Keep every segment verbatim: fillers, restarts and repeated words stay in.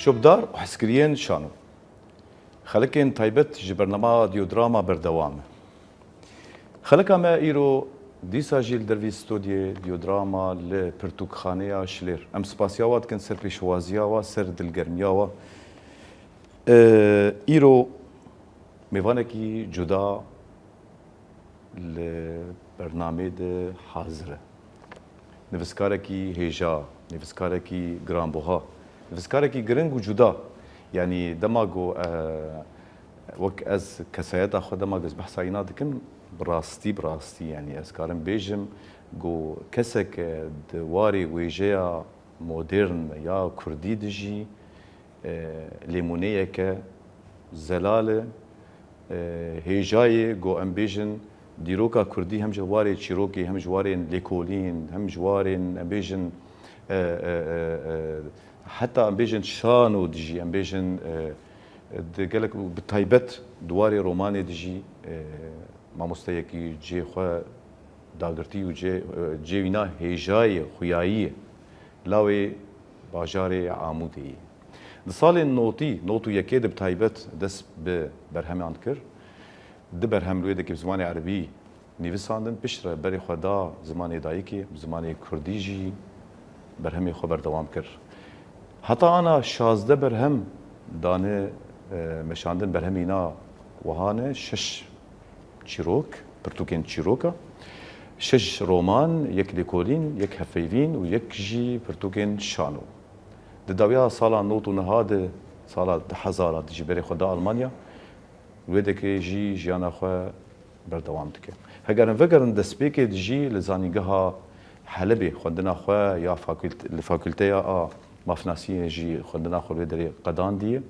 Çopdar û hezkiriyên şano. Xelekên taybet ji bernama Diodrama berdewam e. Xeleka me îro dîsa jî li dervî stodyê Diodrama li Pirtûkxaneya Şilêr. Em spasiya wa dikin ser pêşwaziya wa, ser dilgermiya wa. Îro mêvanekî cuda li bernamê de hazir e. Nivîskarekî hêja, nivîskarekî giranbuha, nivîskarekî giring û cuda. Yanî dema ku, e, wek ez kesayeta xwe dema ku ez behsa îna dikim, bi rastî, bi rastî, yanî ez karim bêjim ku kesek, e, di warê wêjeya modern ya kurdî de jî, e, lêmûneyeke zelal e, e, hêjayê ku em bêjin dîroka kurdî hem ji warê çîrokê, hem ji warên lêkolîn, hem ji warên, em bêjin, e, e, e, e, heta em bêjin şano de jî, em bêjin, e, di gelek, bi taybet di warê romanê de jî, e, mamosteyekî cihê xwe dagirtî û cihê, e, cihê wîna hêjayê xuyayî ye. Lawê bajarê Amûdê ye. Di salên notî, not û yekê de bi taybet dest bi berheman kir. Du berhem li wê dekê bi zimanê erebî nivîsandin, piştre berê xwe da zimanê dayikê, bi zimanê kurdî jî berhemê xwe berdewam kir. Heta ana şazdeh berhem dane, e, meşandin, berhemê îna wiha ne, şeş çîrok, pirtûkên çîroka, şeş roman, yek lêkolîn, yek hevpeyvîn û yek jî pirtûkên şano. Di dawiya sala nod û neha de, sala du hezara de jî berê xwe da Almanya, wê dekê jî jiyana xwe berdewam dike. Heger em vegerin destpêkê de jî li Zanîngeha Helebê xwendina xwe ya fakûlt-, li Fakûlteya a Mafnasiyê jî xwendina xwe li wê derê qedandiye.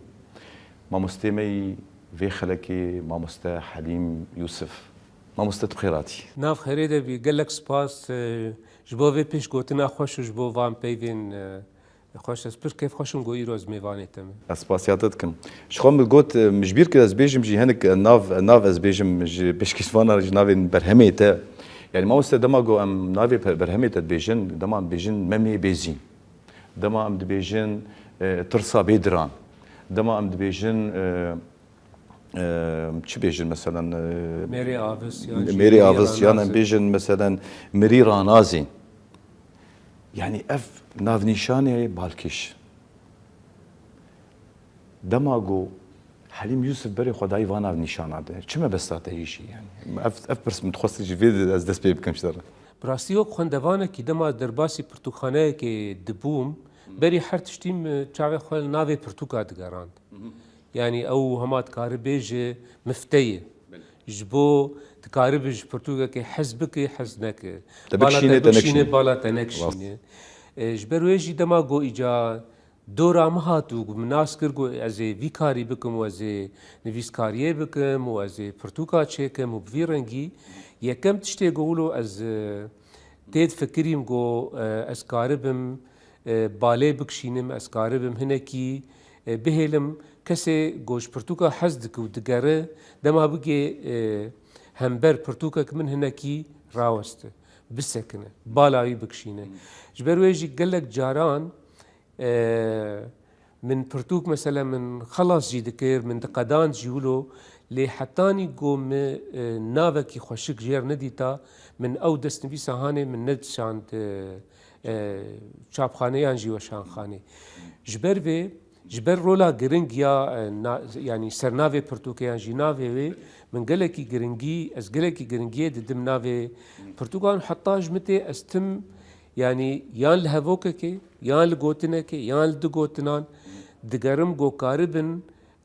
Mamostê me yî vê xelekê, mamoste Helîm Yûsif. Mamoste, tu bi xêr hatî. Nav xêrê de bî, gelek spas, e, ji bo vê pêşgotina xweş û ji bo van peyvên, e, xweş. Ez pir kêfxweş im ku îro ez mêvanê te me. Ez spasiya te dikim. Ji xwe min got, e, min ji bîr kir ez bêjim jî hinek, e, nav, nav ez bêjim ji pêşkêşvana re, ji navên berhemê te. Yanî mamoste, dema ku em navê pe-, berhemê te dibêjin, dema em dibêjin Memê Bêzîn. Dema em dibêjin, e, Tirsa Bêdiran. Dema em dibêjin, e, e, çi bêjin meselen, e, Mêrê Avis, yan jî Mêrê Avis, yan em bêjin meselen Mirî Ranazîn. Yanî ev navnîşanê balkêş. Dema ku Helîm Yûsif berê xwe dayî va navnîşana de, çi mebesta te hî jî yanî? Ev, ev pirs min dixwest ji vê de ez dest pê bikim ji te re. Bi rastî wek xwendevanekî dema derbasî pirtûkxaneyekê dibûm, berî her tiştî min çavê xwe li navê pirtûka digerand. Yanî ew hema dikaribê ji mifte ye. Ji bo dikaribe ji pirtûkekê hez bike, hez neke. Te bala bikişîne, te te bikişîne, bikişîne. Bala te nekişîne. Rast. E, ji ber wê jî dema ku îca dora min hat û min nas kir ku ez ê vî karî bikim û ez ê nivîskariyê bikim û ez ê pirtûka çêkim û bi vî rengî, yekem tiştê ku wilo ez, e, tê difikirîm ku, e, ez karibim, e, balê bikişînim, ez karibim hinekî, e, bihêlim kesê ku ji pirtûka hez dike û digere, dema bigê, e, hember pirtûkek min hinekî raweste, bisekine, bala wî bikişîne. Ji ber wê jî gelek caran, e, min pirtûk, mesela min xelas jî dikir, min diqedand jî wilo, lê hetanî ku min, e, navekî xweşik jêr nedîta, min ew destnivîsa hanê min nedişand, e, e, çapxanê yan jî weşanxanê. Ji ber vê, ji ber rola giring ya, e, na-, yanî sernavê pirtûkê yan jî navê wê, min gelekî giringî, ez gelekî giringiyê didim navê pirtûkan, heta ji min tê ez tim, yanî yan li hevokekê, yan li gotinekê, yan li du gotinan digerim ku karibin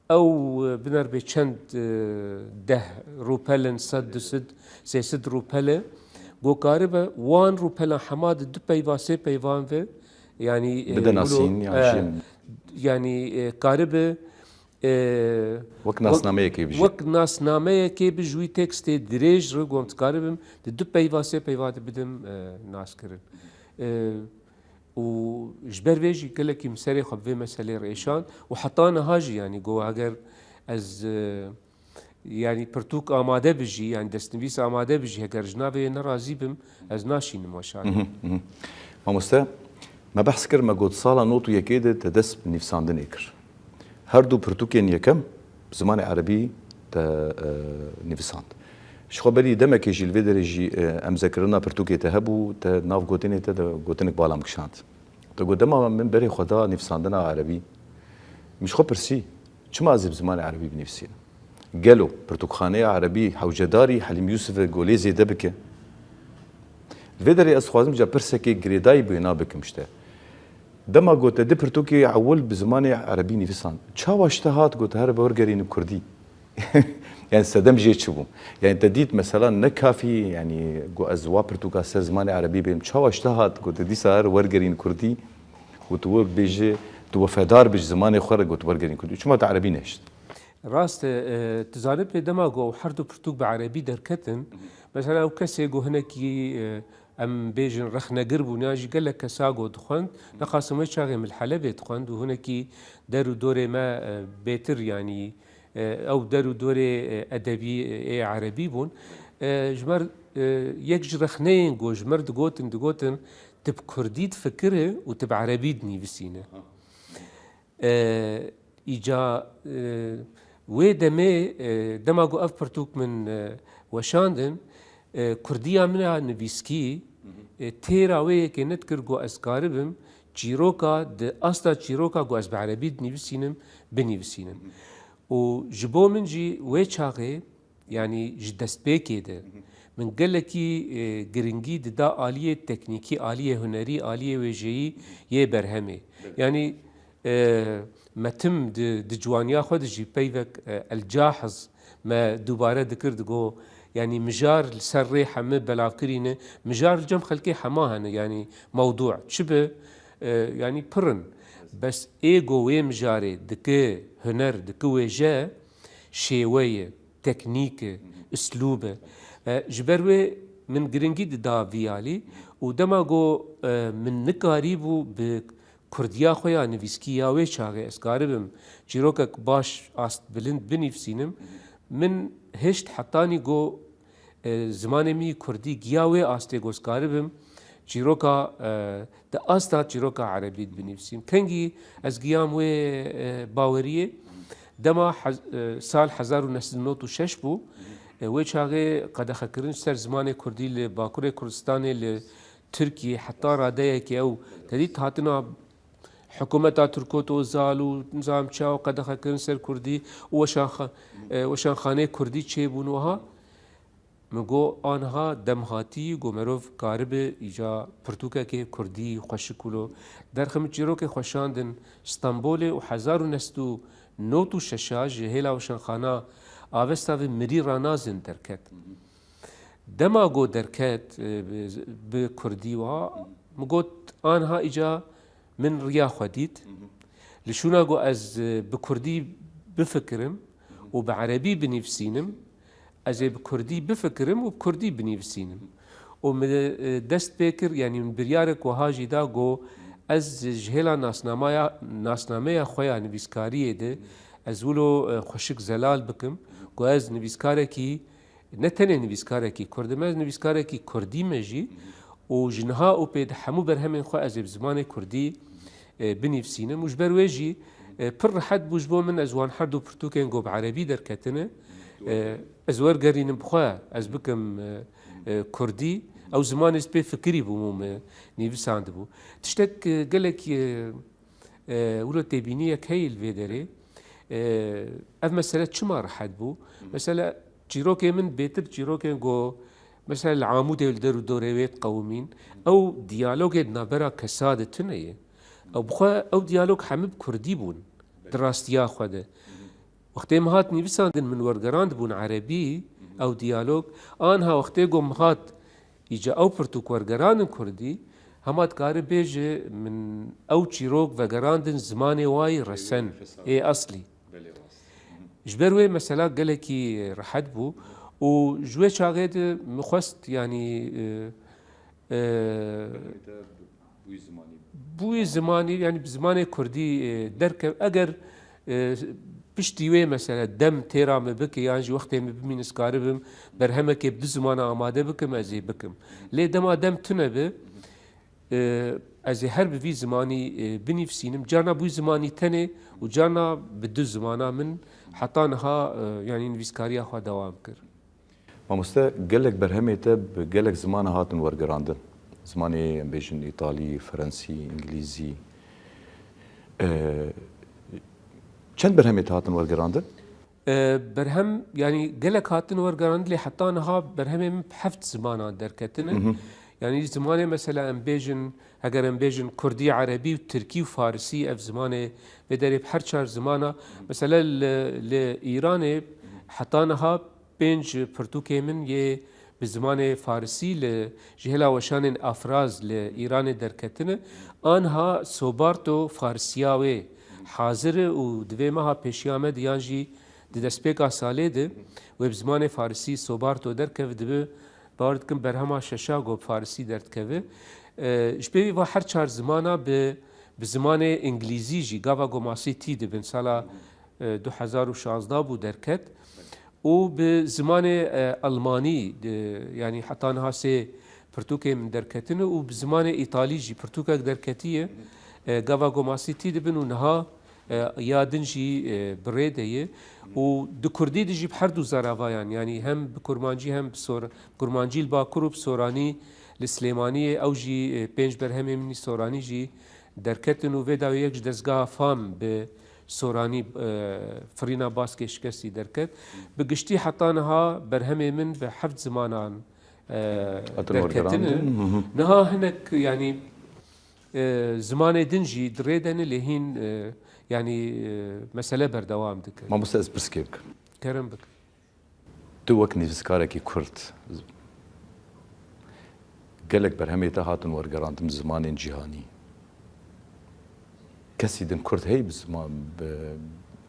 ew, e, biner bê çend, e, deh rûpel in, sed, du sed, sê sed rûpel e. Ku karibe wan rûpelan hema di du peyva, sê peyvan ve, yanî, e, bide wilo, nasîn, yan e, jî yanî, e, karibe, e, wek, wek nasnameyekê bijî. Wek nasnameyekê bi ji wî tekstê dirêj re ku em dikaribim di du peyva, sê peyva de bidim, e, naskirin. E, û ji ber vê jî gelekî min serê xwe bi vê meselê re êşand û heta niha jî, yanî, got, heger ez, e, yanî, pirtûk amade bijî, yanî, destnivîs amade bijî, heger ji navê wê nerazî bim, ez naşînim weşanê. Mhm, mhm. Mamoste, me behs kir, me got sala nod û yekê de te dest bi nivîsandinê kir. Her du pirtûkên yekem bi zimanê erebî te, e, nivîsand. Ji xwe berî demekê jî li vê derê jî, e, emzekirina pirtûkê te hebû, te nav gotinê te de gotinek bala min kişand. Te got, dema min berê xwe da nivîsandina erebî, min ji xwe pirsî, çima ez ê bi zimanê erebî binivîsînim? Gelo pirtûkxaneya erebî hewcedarî Helîm Yûsif e ku lê zêde bike? Li vê derê ez dixwazim ca pirsekê girêdayî bi wêna bikim ji te. Dema ku te di pirtûkê ewil bi zimanê erebî nivîsand, çawa ji te hat ku te here wergerînî kurdî? Yani sedem jê çi bû? Yani te dît mesela ne kafî, yani ku ez wa pirtûka ser zimanê erebî bêm, çawa ji te hat ku te dîsa here wergerînî kurdî û tu wek bêje, tu wefedar bi ji zimanê xwe re ku tu wergerînî kurdî? Çima te erebî nehişt? Rast e, e, tu zanibê dema ku ew her du pirtûk bi erebî derketin, mesela ew kesê ku hinekî, e, em bêjin rexnegir bûn, yan jî gelek kesa ku dixwend, nexasim wê çaxê min li Helebê dixwend û hinekî der û dorê me, e, bêtir, yanî, e, ew der û dorê, e, edebî, e, ê erebî bûn. E, ji me re, e, yek ji rexneyên ku ji me re digotin, digotin, tu bi kurdî difikire û tu bi erebî dinivîsîne. E, îca, e, wê demê, e, dema ku ev pirtûk min, e, weşandin, e, kurdiya min a nivîskî, e, têra wê yekê nedikir ku ez karibim çîroka di asta çîroka ku ez bi erebî dinivîsînim, binivîsînim. Û ji bo min jî wê çaxê, yanî ji destpêkê de, min gelekî, e, giringî dida aliyê teknîkî, aliyê hunerî, aliyê wêjeyî yê berhemê. Belê. Yanî, e, me tim di, di ciwaniya xwe de jî peyvek, e, El Cahiz me dubare dikir, digo, yanî mijar li ser rê heme belavkirî ne, mijar li cem xelkê hema hene, yanî mewdû çi be, e, yanî pir in. Bes ê go wê mijarê dike huner, dike wêje, şêwe ye, teknîk e, uslûb e. E, ji ber wê min giringî dida vî alî û dema ku, e, min nikarîbû bi kurdiya xwe ya nivîskî ya wê çaxê ez karibim çîrokek baş, ast bilind binivîsînim, min hişt hetanî ku, e, zimanê min yî kurdî giya wê astê ku ez karibim çîroka, e, di asta çîroka erebî de binivîsînim. Kengî ez giyam wê, e, baweriyê? Dema hez-, e, sal hezar û neh sed û nod û şeş bû. E, wê çaxê qedexekirin ser zimanê kurdî li Bakurê Kurdistanê, li Tirkiyê heta radeyekê ew tedît hatina hikûmeta Turkot Ozal û nizam çawa qedexekirin ser kurdî û weşanxa-, e, weşanxaneyê kurdî çêbûn wiha. Min got, aniha dem hatî ku merov karibe îca pirtûkekê kurdî xweşik wilo derxe. Min çîrokê xweşandin Stenbolê û hezar û neh sed û nod û şeş a ji hêla weşanxana Avesta ve Mirî Ranazin derket. Dema ku derket, e, bi, bi kurdî wa, min got, aniha îca min riya xwe dît. Li şûna ku ez, e, bi kurdî bifikirim û bi erebî binivîsînim, ez ê bi kurdî bifikirim û bi kurdî binivîsînim. Û min, e, dest pê kir, yanî min biryarek wiha jî da ku ez ji hêla nasnamaya, nasnameya xwe ya nivîskariyê de ez wilo, e, xweşik zelal bikim ku ez nivîskarekî, ne tenê nivîskarekî kurd im, ez nivîskarekî kurdî me jî û ji niha û pê di hemû berhemên xwe ez ê bi zimanê kurdî, e, binivîsînim û ji ber wê jî, e, pir rehet bû ji bo min, ez wan her du pirtûkên ku bi erebî derketine, e, ez wergerînim bi xwe, ez bikim, e, e, kurdî. Ew zimanê ez pê fikirî bûm û me nivîsandibû. Tiştek, e, gelek, e, E, wilo têbîniyek heye li vê derê. E, ev mesele çima rehet bû? Mesela çîrokê min bêtir çîrokên ku mesela li Amûdê li der û dorê wê diqewimîn, ew diyalogê di navbera kesa de tune ye. Ew bi xwe ew diyalog hemî bi kurdî bûn di rastiya xwe de. Wextê min hat nivîsandin, min wergerandibûn erebî ew diyalog. Anha wextê ku min hat îca ew pirtûk wergerandin kurdî, hema dikare bêje min ew çîrok vegerandin zimanê wayî resen, ê eslî. Belê, rast. Ji ber wê mesela gelekî rehet bû û ji wê çaxê de min xwest, yanî, e, e, bûyî zimanî, yanî bi zimanê kurdî, e, derkev. Eger, e, piştî wê mesele dem têra me bike, yan jî wextê me bimîne, ez karibim berhemekê bi du zimana amade bikim, ez ê bikim. Lê dema dem tune be, E, ez ê her bi vî zimanî, e, binivîsînim. Carna bû zimanî tenê û carna bi du zimana min heta niha, e, yanî nivîskariya xwe dewam kir. Mamoste, gelek berhemê te bi gelek zimana hatin wergerandin. Zimanê, em bêjin, îtalî, frensî, îngilîzî. E, çend berhemê te hatin wergerandin? E, berhem, yanî gelek hatin wergerandin, lê heta niha berhemê min bi heft zimanan derketine. Mhm. Yanî zimanê mesela em bêjin, heger em bêjin kurdî, erebî û tirkî û farisî, ev zimanê vê derê bi her çar zimana. Mesela li, li Îranê heta niha pênc pirtûkê min yê bi zimanê farisî li ji hêla weşanên Afraz li Îranê derketine. Anha Sobarto farisiya wê hazir e û di vê meha pêşiya me de yan jî di destpêka salê de wê bi zimanê farisî Sobarto derkeve, dibe, bawer dikim, berhema şeşa go bi farisî derdikeve. E, ji pê vê va her çar zimana bi, bi zimanê îngilîzî jî gava go masî tî dibin. Sala, e, du hezar û şazdeh bû derket. Û bi zimanê, e, Almanî, di, yanî heta niha sê pirtûkê min derketine û bi zimanê Îtalî jî pirtûkek derketiye. E, gava go masî tî dibin û niha, e, ya din jî, e, bi rê de ye. Û di kurdî de jî bi her du zaravayan, yanî hem bi kurmancî hem bi sor-, kurmancî li Bakur û bi soranî li Silêmaniyê, ew jî, e, pênc berhemê min î soranî jî derketin û vê dawî yek ji dezgeha fam bi soranî, e, firîna baskê şikestî derket. Bi giştî heta niha berhemê min bi heft zimanan, e, Hatin derketine. Wergerandin. Hı hı. Niha hinek, yanî, e, zimanê din jî di rê de ne, lê hîn, e, yanî, e, mesele berdewam dike. Mamoste, ez pirsgê bikim. Kerem bike. Tu wek nivîskarekî kurd, gelek berhemê te hatin wergerandin bi zimanên cîhanî. Kesî din kurd heye bi ziman, bi,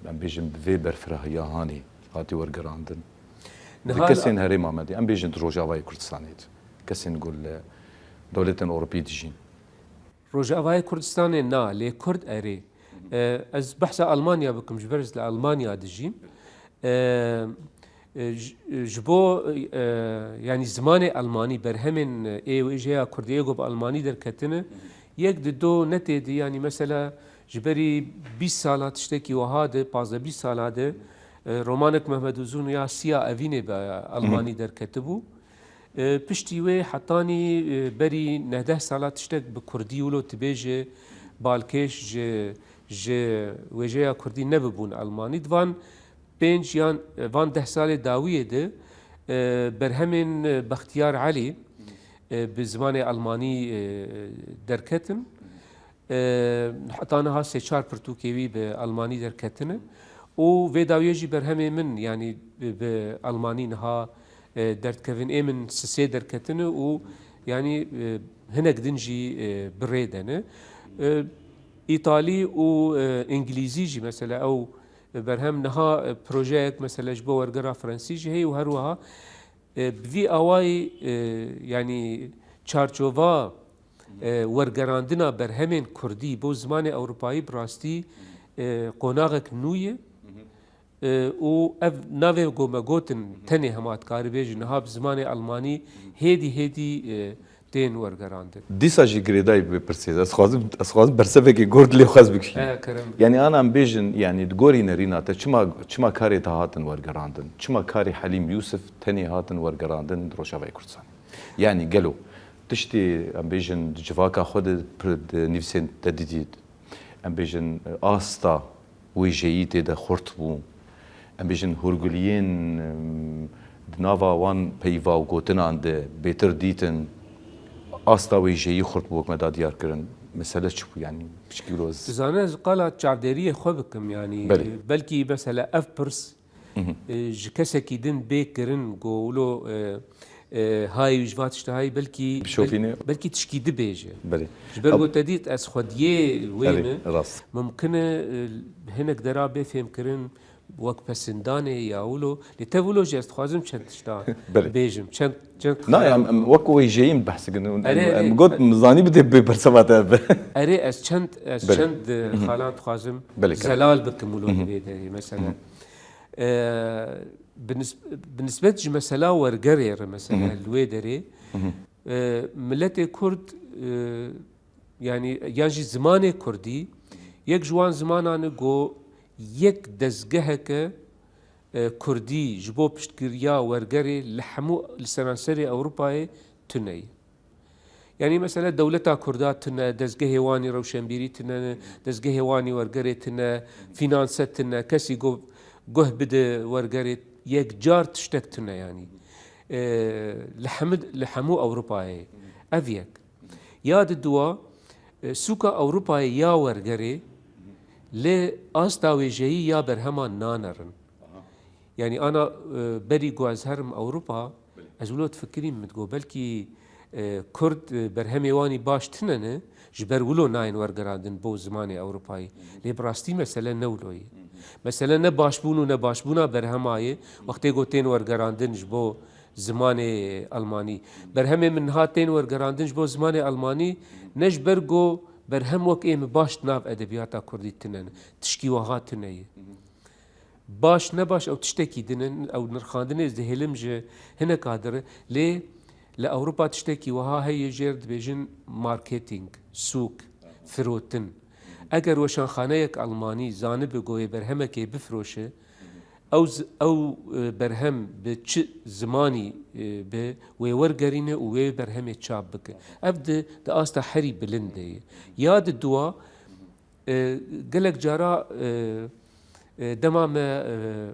em bêjin, bi vê berfirahiya hanê hatî wergerandin? Di Niha kesên herêma me de, em bêjin di Rojavayê Kurdistanê de, kesên ku li dewletên Ewropî dijîn. Rojavayê Kurdistanê na, lê Kurd erê. E, ez behsa Almanya bikim, ji ber ez li Almanya dijîm. E, e, ji, ji bo, e, yanî zimanê Almanî, berhemên ê wêjeya Kurdî ê ku bi Almanî derketine, yek di do netê di, yanî mesela ji berî bîst sala tiştekî wiha di, pazdeh bîst sala di, e, romanek Mehmed Uzun ya Siya Evînê bi Almanî derketibû. E, piştî wê hetanî, e, berî neh deh sala tiştek bi kurdî wilo dibêje balkêş ji, ji wêjeya kurdî nebibûn almanî. Di van pênc yan, e, van deh salê dawiyê de, e, berhemên, e, Bextiyar Elî, e, bi zimanê almanî, e, derketin. E, heta niha sê çar pirtûkê wî bi almanî derketine û vê dawiyê jî berhemê min, yanî bi, bi almanî niha, e, derdikevin. Ê min sisê derketine û, yanî, e, hinek din jî, e, bi rê de ne. E, Îtalî û, e, Îngilîzî jî mesela ew berhem niha, e, projeyek mesela ji bo wergera Frensî jî heye û her wiha E, bi vî awayî, e, yanî çarçova, e, wergerandina berhemên kurdî bo zimanê ewropayî bi rastî, e, qonaxek nû ye. E, û ev navê ku me gotin tenê hema dikaribêjin niha bi zimanê almanî hêdî hêdî, e, tên wergerandin. Dîsa jî girêdayî bi vê pirsê de. Ez xwazim, ez xwazim bersevekê gor dilê xwe ez bikişînim. E, kerem. Yanî ana em bêjin, yanî di gorî nerîna te çima, çima karê te hatin wergerandin? Çima karê Helîm Yûsif tenê hatin wergerandin di Rojavayê Kurdistanê? Yanî gelo tiştê, em bêjin, di civaka xwe de pir di nivîsên te didî, em bêjin, asta wêjeyî tê de xurt bû. Em bêjin hûrguliyên, em, di nava wan peyva û gotinan de bêtir dîtin. Asta wêjeyî xurt bû, wek me da diyar kirin. Mesele çi bû, yanî piçkî wilo ez... Tu zanî ez qala çavdêriyê xwe bikim, yanî Belê. belkî mesela ev pirs Mhm. e, ji kesekî din bê kirin, go wilo, e, e, hayê wî ji va tişta hayî belkî, Bişopîne. bel-, belkî tişkî dibêje. Belê. Ji ber Ab- ku te dît ez xwediyê wê Erê, me, rast. mimkin e, e, hinek dera bê fêmkirin wek pesindanê ya wilo. Lê te wilo jî ez dixwazim çend tişta Belê. bêjim. Çend, çend Na, xelan. em, em wek wêjeyî behs dikin. Em, Erê, em erê. got, zanî bidê bi bersiva te be. Erê, ez çend, ez Belê. çend, e, Mhm. xalan dixwazim Belê, kerem. zelal bikim wilo Mhm. divê derê, mesela. Mhm. E, bi nis-, bi nisbet ji mesela wergerê re, mesela, Mhm. li wê derê, Mhm. e, miletê Kurd, e, yanî yan jî zimanê kurdî yek ji wan zimanan e ku yek dezgeheke, e, kurdî ji bo piştgiriya wergerê li hemû, li seranserê Ewropayê tune ye. Yanî mesela dewleta kurda tune, dezgehê wan î rewşenbîrî tune, dezgehê wan î wergerê tune, fînanse tune, kesî ku guh bide wergerê, yekcar tiştek tune yanî. E, li hemid-, li hemû Ewropayê ev yek. Ya di dua, e, sûka Ewropayê ya wergerê li asta wêjeyî ya berheman nanerin. Aha. Yanî ana, e, berî ku ez herim Ewropa, belê, ez wilo difikirîm, min digot belkî, e, Kurd, e, berhemê wanî baş tine ne, ji ber wilo nayên wergerandin bo zimanê Ewropayî. Hı hı. Lê bi rastî mesele ne wilo ye. Hı hı. Mesele ne başbûn û nebaşbûna berhema ye, wextê ku tên wergerandin ji bo zimanê Almanî. Berhemê min niha tên wergerandin ji bo zimanê Almanî, ne ji ber ku berhem wek ê min baş di nav edebiyata kurdî tine ne. Tişkî wiha tune ye. Baş ne baş ew tiştekî din in, ew nirxandinê ez dihêlim ji hineka dire, lê li Ewropa tiştekî wiha heye jêr dibêjin marketing, sûk, firotin. Eger weşanxaneyek Almanî zanibe ku wê berhemekê bifroşe, ew zi-, ew, e, berhem bi çi zimanî, e, be, wê wergerîne û wê berhemê çap bike. Ev di, di asta herî bilind de ye. Ya di dua, e, gelek cara, e, e, dema me, e,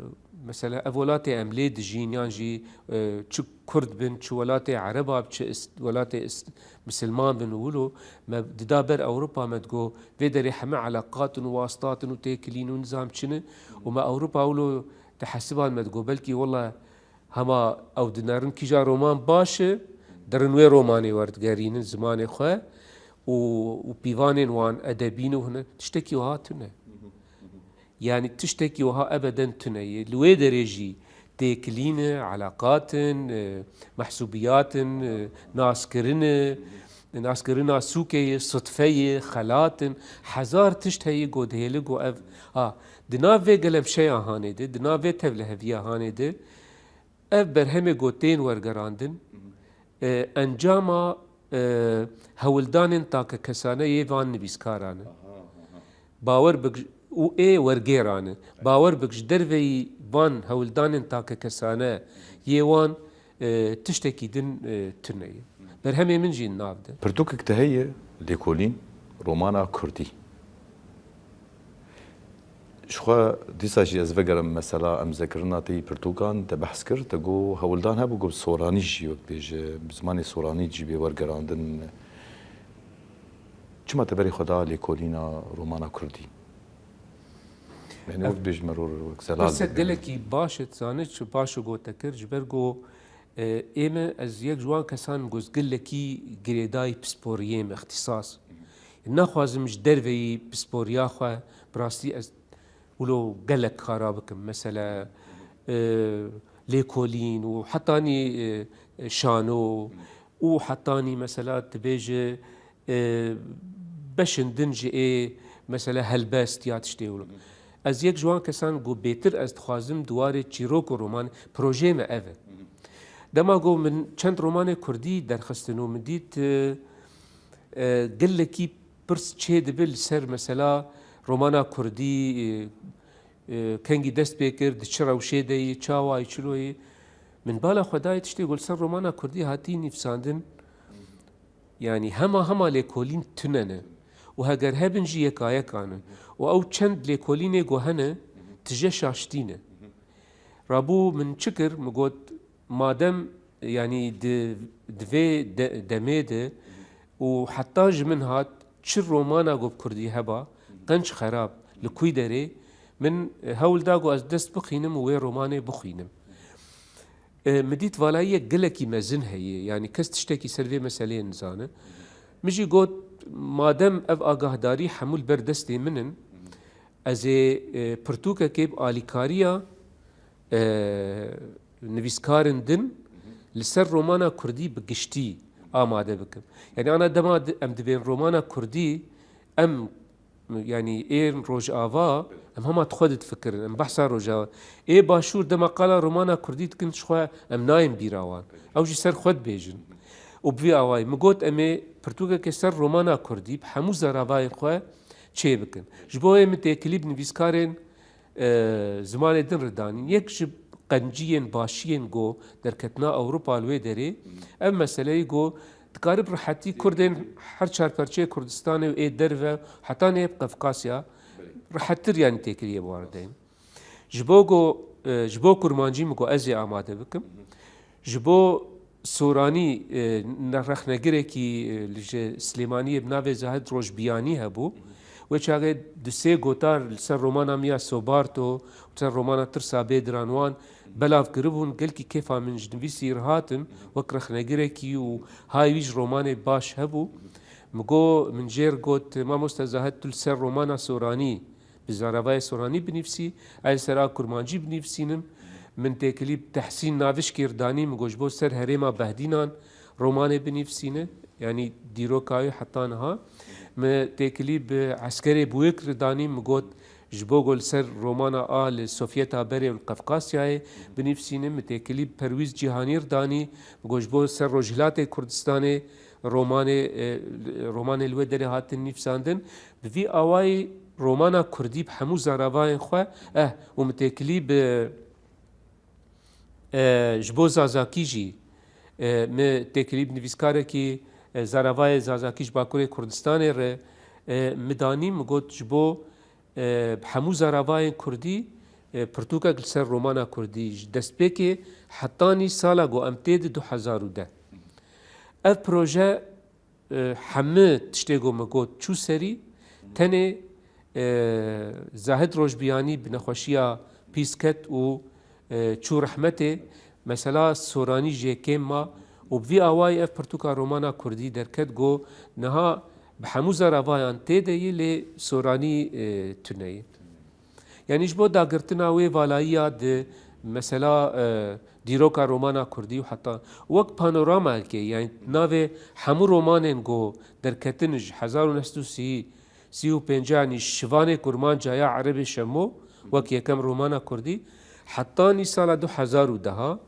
mesela ev welatê em lê dijîn yan jî, e, çi Kurd bin, çi welatê Ereba, çi is-, welatê is-, Misilman bin û wilo, me dida ber Ewropa, me digo, vê derê heme eleqat in û wastat in û têkilîn û nizam çi ne û me Ewropa wilo dihesiban, me digo, belkî wela hema ew dinerin kîja roman baş e, derin wê romanê werdigerînin zimanê xwe û, û pîvanên wan edebî ne û hine, tiştekî wiha tune. Yanî tiştekî wiha ebeden tune ye. Li wê derê jî têkilî ne, eleqat in, e, mehsûbiyat in, e, naskirin e, naskirina sûkê ye, sitfe ye, xelat in. Hezar tişt heye ku dihêli ku ev, ha, di nav vê gelemşeya hanê de, di nav vê tevliheviya hanê de, ev berhemê ku tên wergerandin, e, encama, e, hewldanên takekesane yê van nivîskaran e. Aha, aha. Bawer bik û ê wergêran e. Bawer bik ji derveyî van hewldanên takekesane yê wan, e, tiştekî din, e, tune ye. Berhemê min jî nav de. Pirtûkek te heye, lêkolîn, romana kurdî. Ji xwe dîsa jî ez vegerim mesela emzekirina te yî pirtûkan, te behs kir, te got hewldan hebû ku bi soranî jî wek bêje, bi zimanê soranî jî bê wergerandin. Çima te berê xwe da lêkolîna romana kurdî? Yanî wek bêjme ror wek zelal. Pirsek gelekî baş e, dizane çi baş û gote kir, ji ber ku E, ê me, ez yek ji wan kesan im ku ez gelekî girêdayî pisporiyê me, îxtîsas. Naxwazim ji derveyî pisporiya xwe, bi rastî ez wilo gelek kara bikim. Mesela, e, lêkolîn û hetanî, e, şano û hetanî mesela dibêje, e, beşin din ji ê, mesela helbest ya tiştê wilo. Ez yek ji wan kesan ku bêtir ez dixwazim di warê çîrok û roman, projeyê me ev e. Dema ku min çend romanê kurdî derxistin û min dît, e, e, gelekî pirs çê dibe li ser mesela romana kurdî, e, e, kengî dest pê kir, di çi rewşê de yî, çawa yî, çilo yî. Min bala xwe dayê tiştê ku li ser romana kurdî hatî nivîsandin, yanî hema hema lêkolîn tune ne. Û heger hebin jî yekayekan in. Û ew çend lêkolînê ku hene, tije şaştî ne. Rabû min çi kir? Min got, madem, yanî di, di vê de-, demê de û heta ji min hat çi romana ku bi kurdî heba, qenc xerab, li kûy derê, min, e, hewl da ku ez dest bixînim û wê romanê bixwînim. E, min dît valayiyek gelekî mezin heye, yanî kes tiştekî ser vê meseleyê nizane. Min jî got, madem ev agahdarî hemû li ber destê min in, ez ê, e, pirtûkekê bi alîkariya, e, nivîskarên din li ser romana kurdî bi giştî amade bikim. Yanî ana dema di-, em dibên romana kurdî, em, yanî ên Rojava, em hema di xwe de difikirin, em behsa Rojava. Ê Başûr dema qala romana kurdî dikin ji xwe, em nayên bîra wan. Ew jî ser xwe dibêjin. Û bi vî awayî min got, em ê pirtûkeke ser romana kurdî bi hemû zaravayên xwe çê bikin. Ji bo wê min têkilî bi nivîskarên, e, zimanê din re danîn. Yek ji qenciyên, başiyên ku derketina Ewropa li wê derê, ev meseleyê ku dikare bi rehetî kurdên her çar perçeyê Kurdistanê û ê derve, heta nê Qefqasya, rehettir, yanî, têkiliyê bi wan re deynin. Ji bo ku, e, ji bo kurmancî min got ez ê amade bikim. Ji bo soranî, e, ne-, rexnegirekî, e, li ji Silêmaniyê bi navê Zahid Rojbiyanî hebû. Wê çaxê du sê gotar li ser romana Miya Sobarto, li ser romana Tirsa Bêdiran wan belav kiribûn. Gelkî kêfa min ji nivîsî re hatin, wek rexnegirekî û hay wî ji romanê baş hebû. Min got, min jê re got, Mamoste Zahid, tu li ser romana soranî bi zaravayê soranî binivîsî, ez li ser a kurmancî binivîsînim. Min têkilî bi Tehsîn Navişkê re danî, min got ji bo ser herêma Behdînan romanê binivîsîne, yanî dîroka wê heta niha. Min têkilî bi Eskerê Bûyik re danî, min got ji bo ku li ser romana a li Sovyeta berê û li Qefqasyayê binivîsîne. Min têkilî bi Perwîz Cîhanî re danî, min got ji bo ser Rojhilatê Kurdistanê romanê, e, romanê li wê derê hatin nivîsandin. Bi vî awayî romana kurdî bi hemû zaravayên xwe, eh, û min têkilî bi, e, ji bo Zazakî jî, e, min têkilî bi nivîskarekî, e, zaravayê Zazakî ji Bakurê Kurdistanê re, e, min danî, min got ji bo, e, bi hemû zaravayên kurdî, e, pirtûkek li ser romana kurdî ji destpêkê hetanî sala ku em tê di du hezar û deh. Ev proje, e, hemî tiştê ku min got çû serî, tenê, e, Zahid Rojbiyanî bi nexweşiya pîs ket û, e, çû rehmetê. Mesela soranî jê kêm ma û bi vî awayî ev pirtûka romana kurdî derket ku niha bi hemû zaravayan tê de yî, lê soranî, e, tune yî. Yanî ji bo dagirtina wê valayiya di mesela, e, dîroka romana kurdî û heta wek panoramayekê, yanî navê hemû romanên ku derketin ji hezar û neh sed û sî, sî û pênc, yanî Şivanê Kurmanca ya Erebê Şemo, wek yekem romana kurdî, hetanî sala du hezar û deh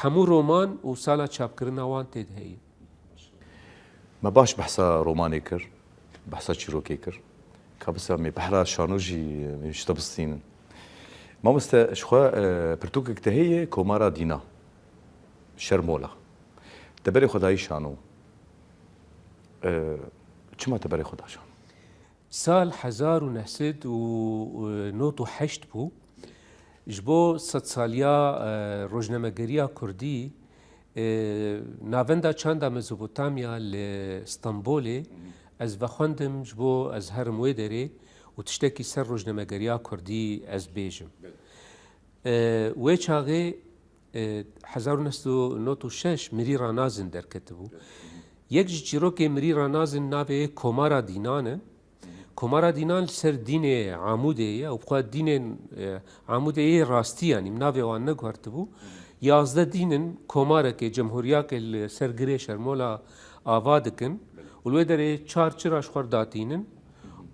hemû roman û sala çapkirina wan tê de heye. Me baş behsa romanê kir, behsa çîrokê kir. Ka bisa me behra şano jî, e, ji te bistînin. Mamoste, ji xwe, e, pirtûkek te heye, Komara Dîna, Şermola. Te berê xwe dayî şano. E, çima te berê xwe da şano? Sal hezar û neh sed û nod û heşt bû. Ji bo sedsaliya, e, rojnamegeriya kurdî, e, Navenda Çanda Mezopotamya li Stenbolê ez vexwendim ji bo ez herim wê derê û tiştekî ser rojnamegeriya kurdî ez bêjim. E, wê çaxê, e, hezar û neh sed û nod û şeş Mirî Ranazin derketibû. Yek ji çîrokê Mirî Ranazin navê Komara Dînan e. Komara Dînan li ser dînê Amûdê ye û bi xwe dînên, e, Amûdê yê rastî, yanî min navê wan neguhertibû. Yazdeh dîn in, komarekê, cemhuriyakê li ser girê Şermola ava dikin û li wê derê çar çira ji xwe re datînin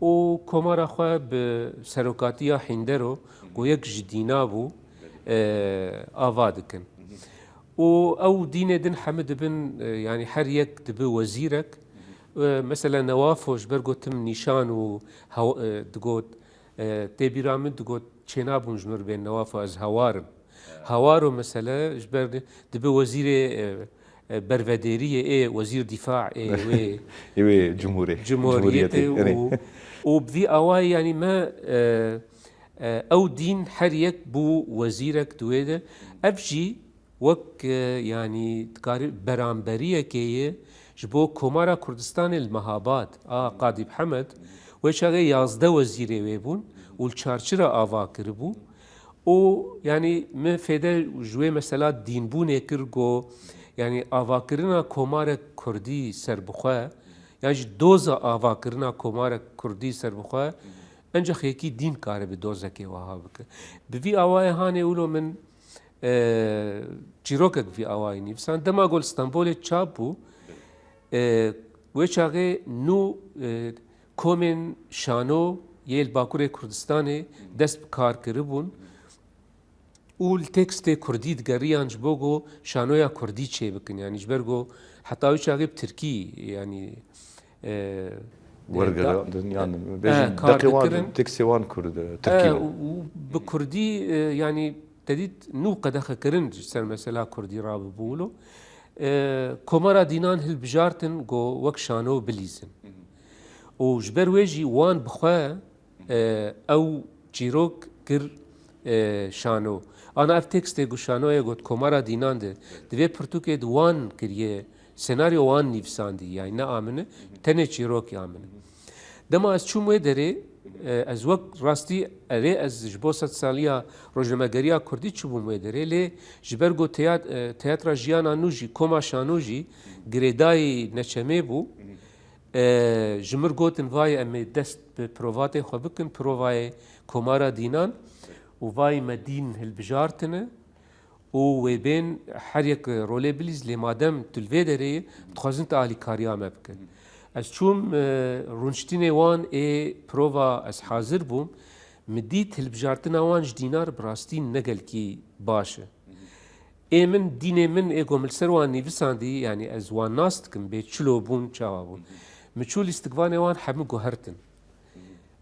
û komara xwe bi serokatiya Hîndero, ku yek ji dîna bû, e, ava dikin. Û ew dînê din hemî dibin, e, yanî her yek dibi wezîrek. E, mesela Newafo ji ber gotim nîşan û hew-, e, digot, e, tê bîra min digot, çênabûn ji min re bên Newafo, ez hewar im. Hewaro mesele ji ber dibi wezîrê, e, e, bervederiyê, ê wezîr dîfa ê wê Ê wê cumhurê. Cumhuriyetê Cumhuriyetê, erê. Û, û bi vî awayî, yanî me, e, e, ew dîn her yek bû wezîrek di wê de. Ev jî wek, e, yanî dikarî beramberiyekê ye ji bo Komara Kurdistanê li Mehabad a Qadî Mihemed, wê çaxê yazdeh wezîrê wê bûn û li çarçira ava kiribû. Û, yanî, min fêde ji wê mesela dînbûnê kir, got, yanî, avakirina komarek kurdî serbixwe, yan jî doza avakirina komarek kurdî serbixwe, encax yekî dîn karibe dozekê wiha bike. Bi vî awayê hanê wilo min, e, çîrokek vî awayî nivîsand. Dema ku li Stenbolê çap bû, e, wê çaxê nû, e, komên şano yê li Bakurê Kurdistanê dest bi kar kiribûn. û li tekstê kurdî digeriyan ji bo ku şanoya kurdî çêbikin. Yanî ji ber ku heta wî çaxê bi tirkî, yanî, e, Wergere, yan, bêjin, e, kar deqê wan, dikirin. Tekstê wan kurd, e, tirkî e, bû. Û bi kurdî, e, yanî te dît nû qedexe kirin ji ser mesela kurdî rabibû wilo. E, Komara Dînan hilbijartin ku wek şano bilîzin. Û ji ber wê jî wan bi xwe e, ew çîrok kir, e, şano. Ana ev tekstê ku şano ye got Komara Dînan de, di vê pirtûkê di wan kiriye, senaryo wan nivîsandî, yani ne a min e, tenê çîrok ya min e. Dema ez çûm wê derê, e, ez wek rastî erê ez ji bo sedsaliya rojnamegeriya kurdî çûbûm wê derê, lê ji ber ku teyat-, e, teyatra jiyana nû jî, koma şano jî girêdayî neçemê bû, E, ji mir gotin, vayê em ê dest bi provatê xwe bikin, provayê Komara Dînan û vayê me dîn hilbijartine û wê bên her yek rolê bilîz, lê madem tu li vê derê yî, dixwazin tu alîkariya me bikin. Ez çûm, e, rûniştînê wan ê prova ez hazir bûm, min dît hilbijartina wan ji Dînar bi rastî ne gelkî baş e. Ê min, dînê min ê ku min li ser wan nivîsandî, yanî ez wan nas dikim, bê çilo bûn, çawa bûn. Min çû lîstikvanê wan hemû guhertin.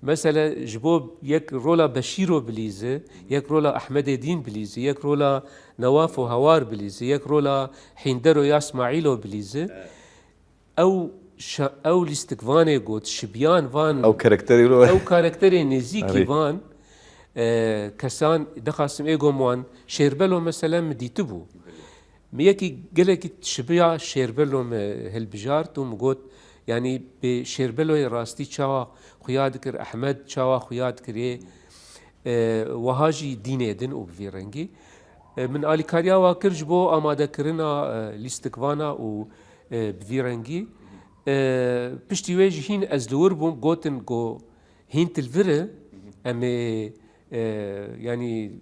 Mesele ji bo yek rola Beşîro bilîze, yek rola Ehmedê Dîn bilîze, yek rola Newafo Hawar bilîze, yek rola Hîndero ya Smaîlo bilîze. Ew şa-, ew lîstikvanê got, şibiyan van, ew karakterê lo, ew karakterê nêzîkî van, e, kesan dixastim ê gom wan, Şêrbelo mesela min dîtibû. Min yekî gelekî şibiya Şêrbelo min hilbijart û min got, yanî bi Şêrbeloyê rastî çawa xuya dikir, Ehmed çawa xuya dikir ê, e, wiha jî dînê din û bi vî rengî. E, min alîkariya wa kir ji bo amadekirina, e, lîstikvana û, e, bi vî rengî. E, piştî wê jî hîn ez li wir bûm, gotin ku hîn tu li vir e, em ê, e, yanî,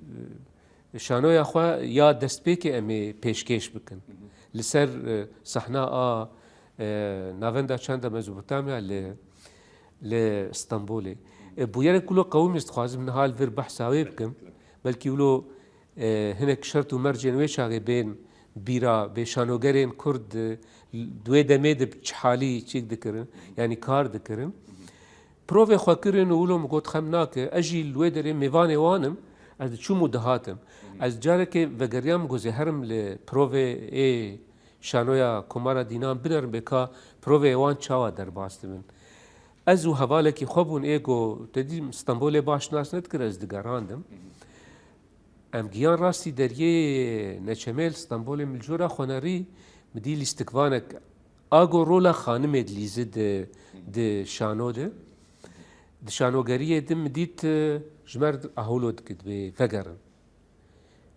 e, şanoya xwe ya destpêkê em ê pêşkêş bikin. Li ser, e, sahna a, e, Navenda Çanda Mezopotamya li, li Stenbolê. E, bûyerek wilo qewimî ez dixwazim niha li vir behsa wê bikim. Belkî wilo e, hinek şert û mercên wê çaxê bên bîra, bê şanogerên kurd, e, di wê demê de bi çi halî çêk dikirin, yanî kar dikirin. Provê xwe kirin û wilo min got xem nake, ez jî li wê derê mêvanê wan im, ez diçûm û dihatim. Ez carekê vegeriyam, min got ez ê herim li provê ê şanoya Komara Dînan binerim, bê ka provê wan çawa derbas dibin. Ez û hevalekî xwe bûn, ê got, te dî Stenbolê baş nas nedikir, ez digerandim. Em giyan rastî deriyê Neçemê li Stenbolê, min li cora xwe nerî, min dî lîstikvanek, a go rola xanimê dilîze di, di şano de. Di şanogeriyê de min dît, e, ji me re aholo dike, dibê vegerin.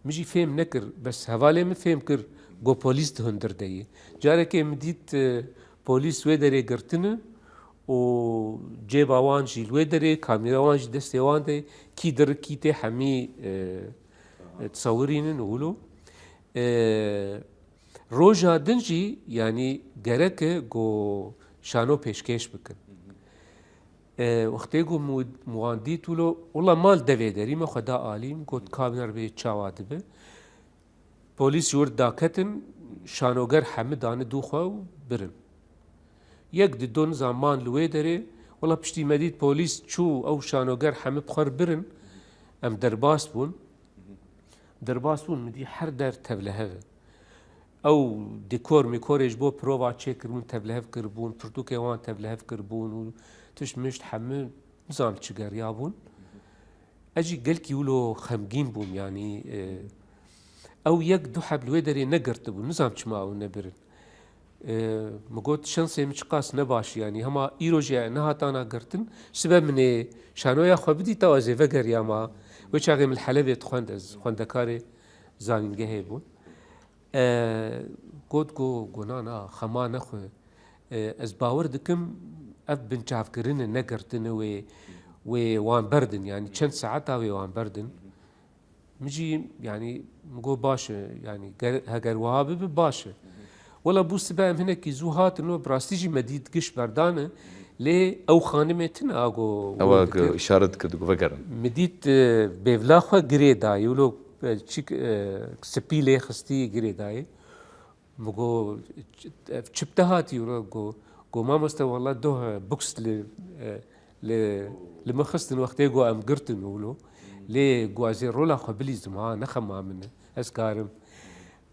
Min jî fêm nekir, bes hevalê min fêm kir, go polîs di hundir de ye. Carekê min dît, e, polîs wê derê girtine û cêba wan jî li wê derê, kamîra wan jî destê wan de, kî dir kî tê hemî, e, e, tesewirînin û wilo. E, roja din jî, yanî gerek e ku şano pêşkêş bikin. E, wextê ku min wan dît wilo, wila mal devê derî me xwe da alî, min got, ka biner bê çawa dibe. Polîs ji wir daketin, şanoger hemî dane dû xwe û birin. Yek di do nizam man li wê derê, wela piştî me dît polîs çû, ew şanoger hemî bi xwe re birin, em derbas bûn. Derbas bûn, min dî her der tevlihev e. Ew dekor mekorê ji bo prova çêkiribûn, tevlihev kiribûn, pirtûkê wan tevlihev kiribûn û tişt mişt hemî nizam çi geriyabûn. Ez jî gelkî wilo xemgîn bûm, yanî, e, ew yek du heb li wê derê negirtibûn, nizam çima ew nebirin. E, min got, şensê min çiqas nebaş, yanî hema îro jî nehatana girtin, sibe min ê şanoya xwe bidîta, ez ê vegeriyama. Wê çaxê min li Helebê dixwend, ez xwendekarê zanîngehê bûm. E, got ku, got na, na, xema nexwe. E, ez bawer dikim ev binçavkirin e, negirtin e, wê, wê wan berdin, yanî çend saeta wê wan berdin. Min jî, yanî, min got baş e, yanî ger, heger wiha bibe baş e. Wela bû sibe em hinekî zû hatin, wilo bi rastî jî me dît giş berdane, lê ew xanimê tune a go. Ew a go îşaret dikir, digo vegerin. Min dît, e, bêvla xwe girê dayê, wilo e, çîk, e, spî lê xistî girêdayê. Min got, "Ev çi bi te hatî?" Wilo got, got, "Mamoste, wela doh, e, bûks li, e, li, li min xistin wextê ku em girtin wilo. Lê got, ez ê rola xwe bilîzim, ha, ne xema min e. Ez karim."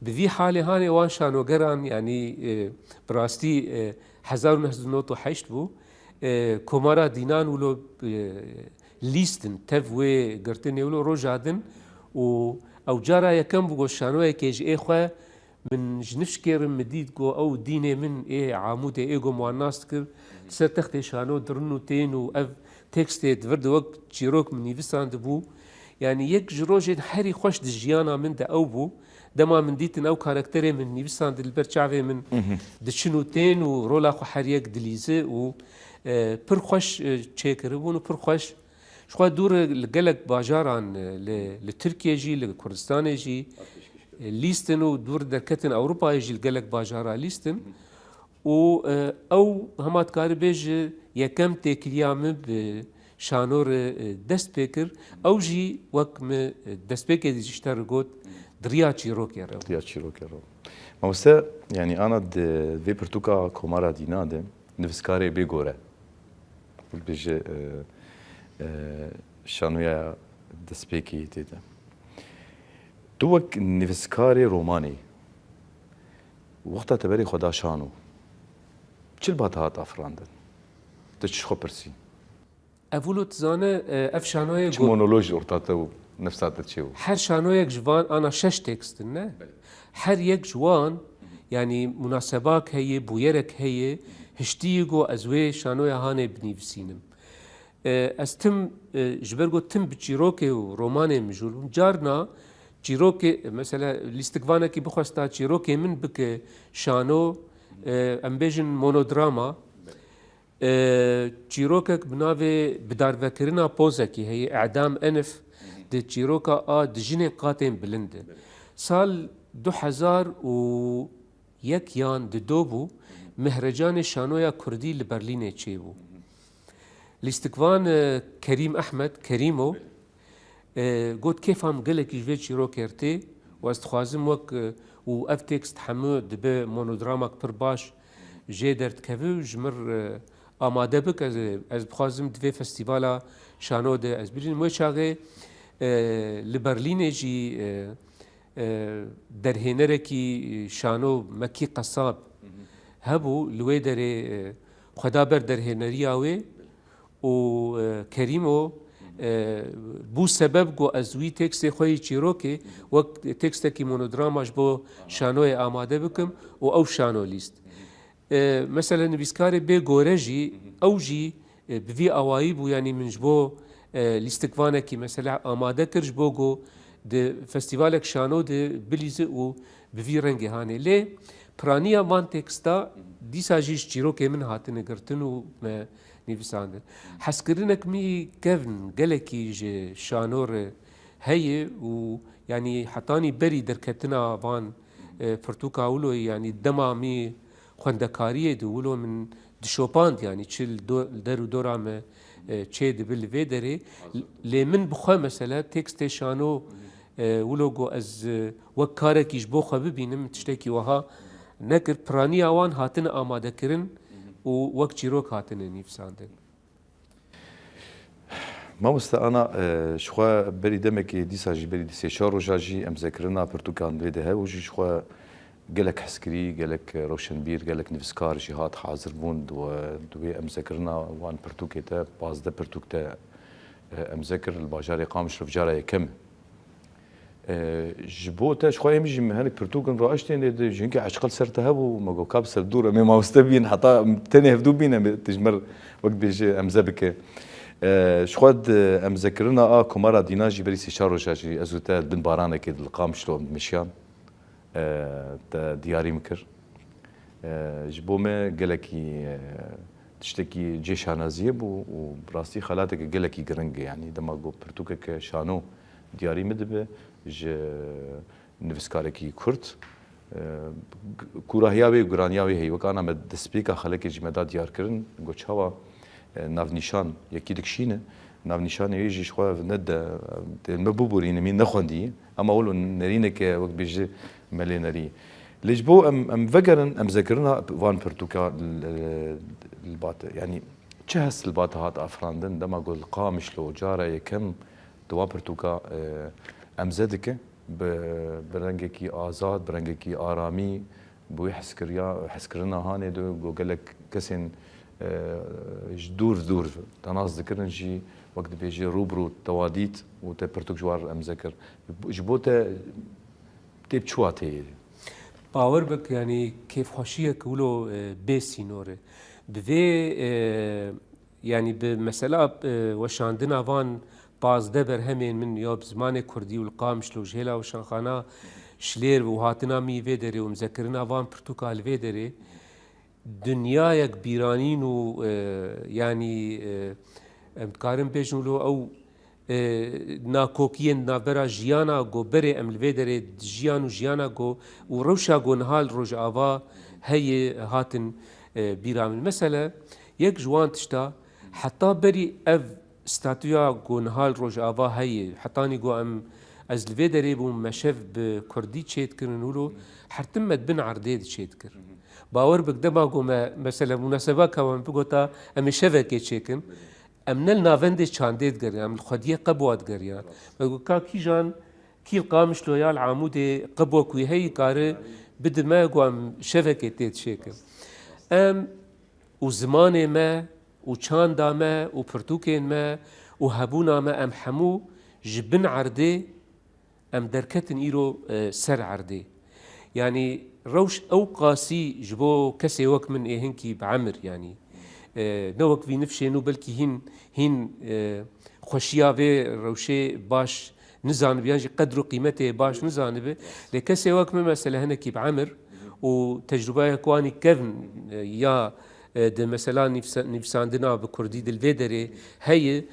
Bi vî halê hanê wan şanogeran, yanî, e, bi rastî, e, hezar û neh sed û nod û heşt bû, e, Komara Dînan wilo, e, lîstin, tev wê girtinê wilo roja din û ew cara yekem bû ku şanoyekê ji ê xwe min ji nifşkêrim min dît ku ew dînê min ê Amûdê ê ku min wan nas dikir, ser textê şano dirin û tên û ev tekstê di vir de wek çîrok min nivîsandibû. Yanî yek ji rojên herî xweş di jiyana min de ew bû. Dema min dîtin ew karakterê min nivîsandin li ber çavê min diçin û tên û rola xwe her yek dilîzi û, e, pir xweş, e, çêkiribûn û pir xweş. Ji xwe dûr li gelek bajaran, e, li, li Tirkiye jî, li Kurdistanê jî, e, lîstin û dûr derketin Ewropayê jî li gelek bajara lîstin. Û, e, ew hema dikarî bêje yekem têkiliya min bi şano re, e, dest pê kir. Ew jî wek min, e, destpêkê de jî ji te re got, di riya çîrokê re bû. Riya çîrokê re. Mamoste, yanî ana di vê pirtûka Komara Dîna de nivîskarê bê gore. Bêje, e, e, şanoya destpêkê tê de. Tu wek nivîskarê romanê, wexta te berê xwe da şano, çi li ba te hat afirandin? Tu çi ji xwe pirsî? Ev wilo dizane, e, ev şanoyê Çi got, monoloj orta te û nefsa te çê bû? Her şanoyek ji van ana şeş tekst in, ne? Belê. Her yek ji wan, yanî munasebak heye, bûyerek heye, hiştî yî got ez wê şanoya hanê binivîsînim. E, ez tim, e, ji ber got tim bi çîrokê û romanê mijûl bûm. Carna çîrokê, mesela lîstikvanekî bixwesta çîrokê min bike şano, e, em bêjin monodrama, e, çîrokek bi navê bidarvekirina pozekî heye, Edam Enif, di çîroka a di jinên qatên bilind de. Sal du hezar û yek yan di do bû, mehrecanê şanoya kurdî li Berlînê çêbû. Lîstikvan, e, Kerîm Ehmed, Kerîmo, e, got, kêfa min gelekî ji vê çîrokê re tê û ez dixwazim wek, e, û ev tekst hemû dibe monodramak pir baş jê derdikeve û ji min re, e, amade bik, ez, ez dixwazim di vê festîvala şano de ez birînim. Wê çaxê, e, li Berlînê jî, e, e, derhênerekî şano Mekî Qesab hebû, li wê derê, e, xwe da ber derhêneriya wê û, e, Kerîmo, e, bû sebeb ku ez wî tekstê xwe yê çîrokê wek tekstekî monodrama ji bo şanoyê amade bikim û ew şano lîst. E, mesela nivîskarê bê gore jî, ew jî, e, bi vî awayî bû, yanî min ji bo, e, lîstikvanekî mesela amade kir ji bo ku di festîvalek şano de bilîze û bi vî rengê hanê. Lê piraniya van teksta dîsa jî ji çîrokê min hatine girtin û me nivîsandin. Hezkirinek min kevn gelekî ji şano re heye û yanî hetanî berî derketina van, e, pirtûka wilo, yanî dema min xwendekariyê de wilo min dişopand, yanî çi li do-, li der û dora me, e, çê dibe li vê derê. Lê min bi xwe mesela tekstê şano, e, wilo ku ez, e, wek karekî ji bo xwe bibînim, tiştekî wiha nekir. Piraniya wan hatine amadekirin û wek çîrok hatine nivîsandin. Mamoste Ana, e, ji xwe berî demekê dîsa jî berî di sê çar roja jî emzekirina pirtûkan vê de hebû jî ji xwe gelek hezkirî, gelek roşenbîr, gelek nivîskar jî hat hazir bûn di we, di wê emzekirina wan pirtûkê te, pazdeh pirtûk te, e, emze kir li bajarê Qamişlo cara yekem. E, ji bo te, ji xwe em jî me hinek pirtûkin raiştên lê de, ji hinkî eşqel ser te hebû, me got, ka bi ser dûr em ê mamoste bîn, heta tenê hevdû bîn, em ê, tu ji me re wek bêje emze bike. E, ji xwe di emzekirina a Komara Dîna jî berî sê çar roja jî ez û te li bin baranekê di li Qamişlo em dimeşiyan, e, te diyarî min kir. E, ji bo me gelekî, e, tiştekî cê şanaziyê bû û bi rastî xelateke gelekî giring e. Yanî dema ku pirtûkeke şano diyarî min dibe ji nivîskarekî kurd, e, kûrahiya wê û giraniya wê heye. Wek ana me destpêka xelekê jî me da diyar kirin, got çawa, e, navnîşan yekî dikişîne, Navnîşanê wê jî ji xwe ne de, tê me biborîne, min nexwendî, ema wilo nerîneke wek bêje me lê nerî. Lê ji bo em, em vegerin, em zekirina van pirtûka li, li bate, yanî çi hest li bate hat afirandin, dema ku li Qamişlo cara yekem di wan pirtûka, e, emze dike, bi, bi rengekî azad, bi rengekî aramî, bi wî heskiriya, heskirina hanê de, ku gelek kesên, e, ji dûr dûr te nas dikirin jî, wek dibêje rû bi rû te wa dît û te pirtûk ji wan re emze kir. Ji bo te tê bi çi wateyê? Bawer bik, yanî kêfxweşiyek wilo, e, bê sînor e. Bi vê, e, yanî bi mesela, e, weşandina van pazdeh berhemên min ya bi zimanê kurdî û li Qamişlo ji hêla weşanxana Şilêr û hatina min vê derê û emzekirina van pirtûka li vê derê, dinyayek bîranîn û, e, yanî, e, em dikarin bêjin wilo ew, e, nakokiyên navbera jiyana ku berê em li vê derê dijiyan û jiyana ku û rewşa ku niha li Rojava heye hatin, e, bîra min. Mesele yek ji wan tişta heta berî ev statûya ku niha li Rojava heye, hetanî ku em, ez li vê derê bûm, me şev bi kurdî çêdikirin wilo, her tim me di bin erdê de çêdikir. Bawer bik, dema ku me, mesele, munasebeka wan bigota, em ê şevekê çêkin, em ne li navendê çandê digeriyan, em li xwediyê qebwa digeriyan. Me got, ka kîjan, kî li Qamişlo ya li Amûdê qebwa ku heyî kare bidime, ku em şevekê tê çêkin. Em û zimanê me û çanda me û pirtûkên me û hebûna me, em hemû ji bin erdê em derketin îro, e, ser erdê. Yanî rewş ew qasî ji bo kesê wek min ê hinkî bi emir, yanî, e, ne wek vî nifşên û belkî hîn, hîn, e, xweşiya vê rewşê baş nizanibe, yan jî qedr û qîmetê baş nizanibe. Lê kesê wek min, mesele, hinekî bi emir û tecrûbeyek wanî kevn, e, ya, e, di mesela nivsa-, nivîsandina bi kurdî di li vê derê heye,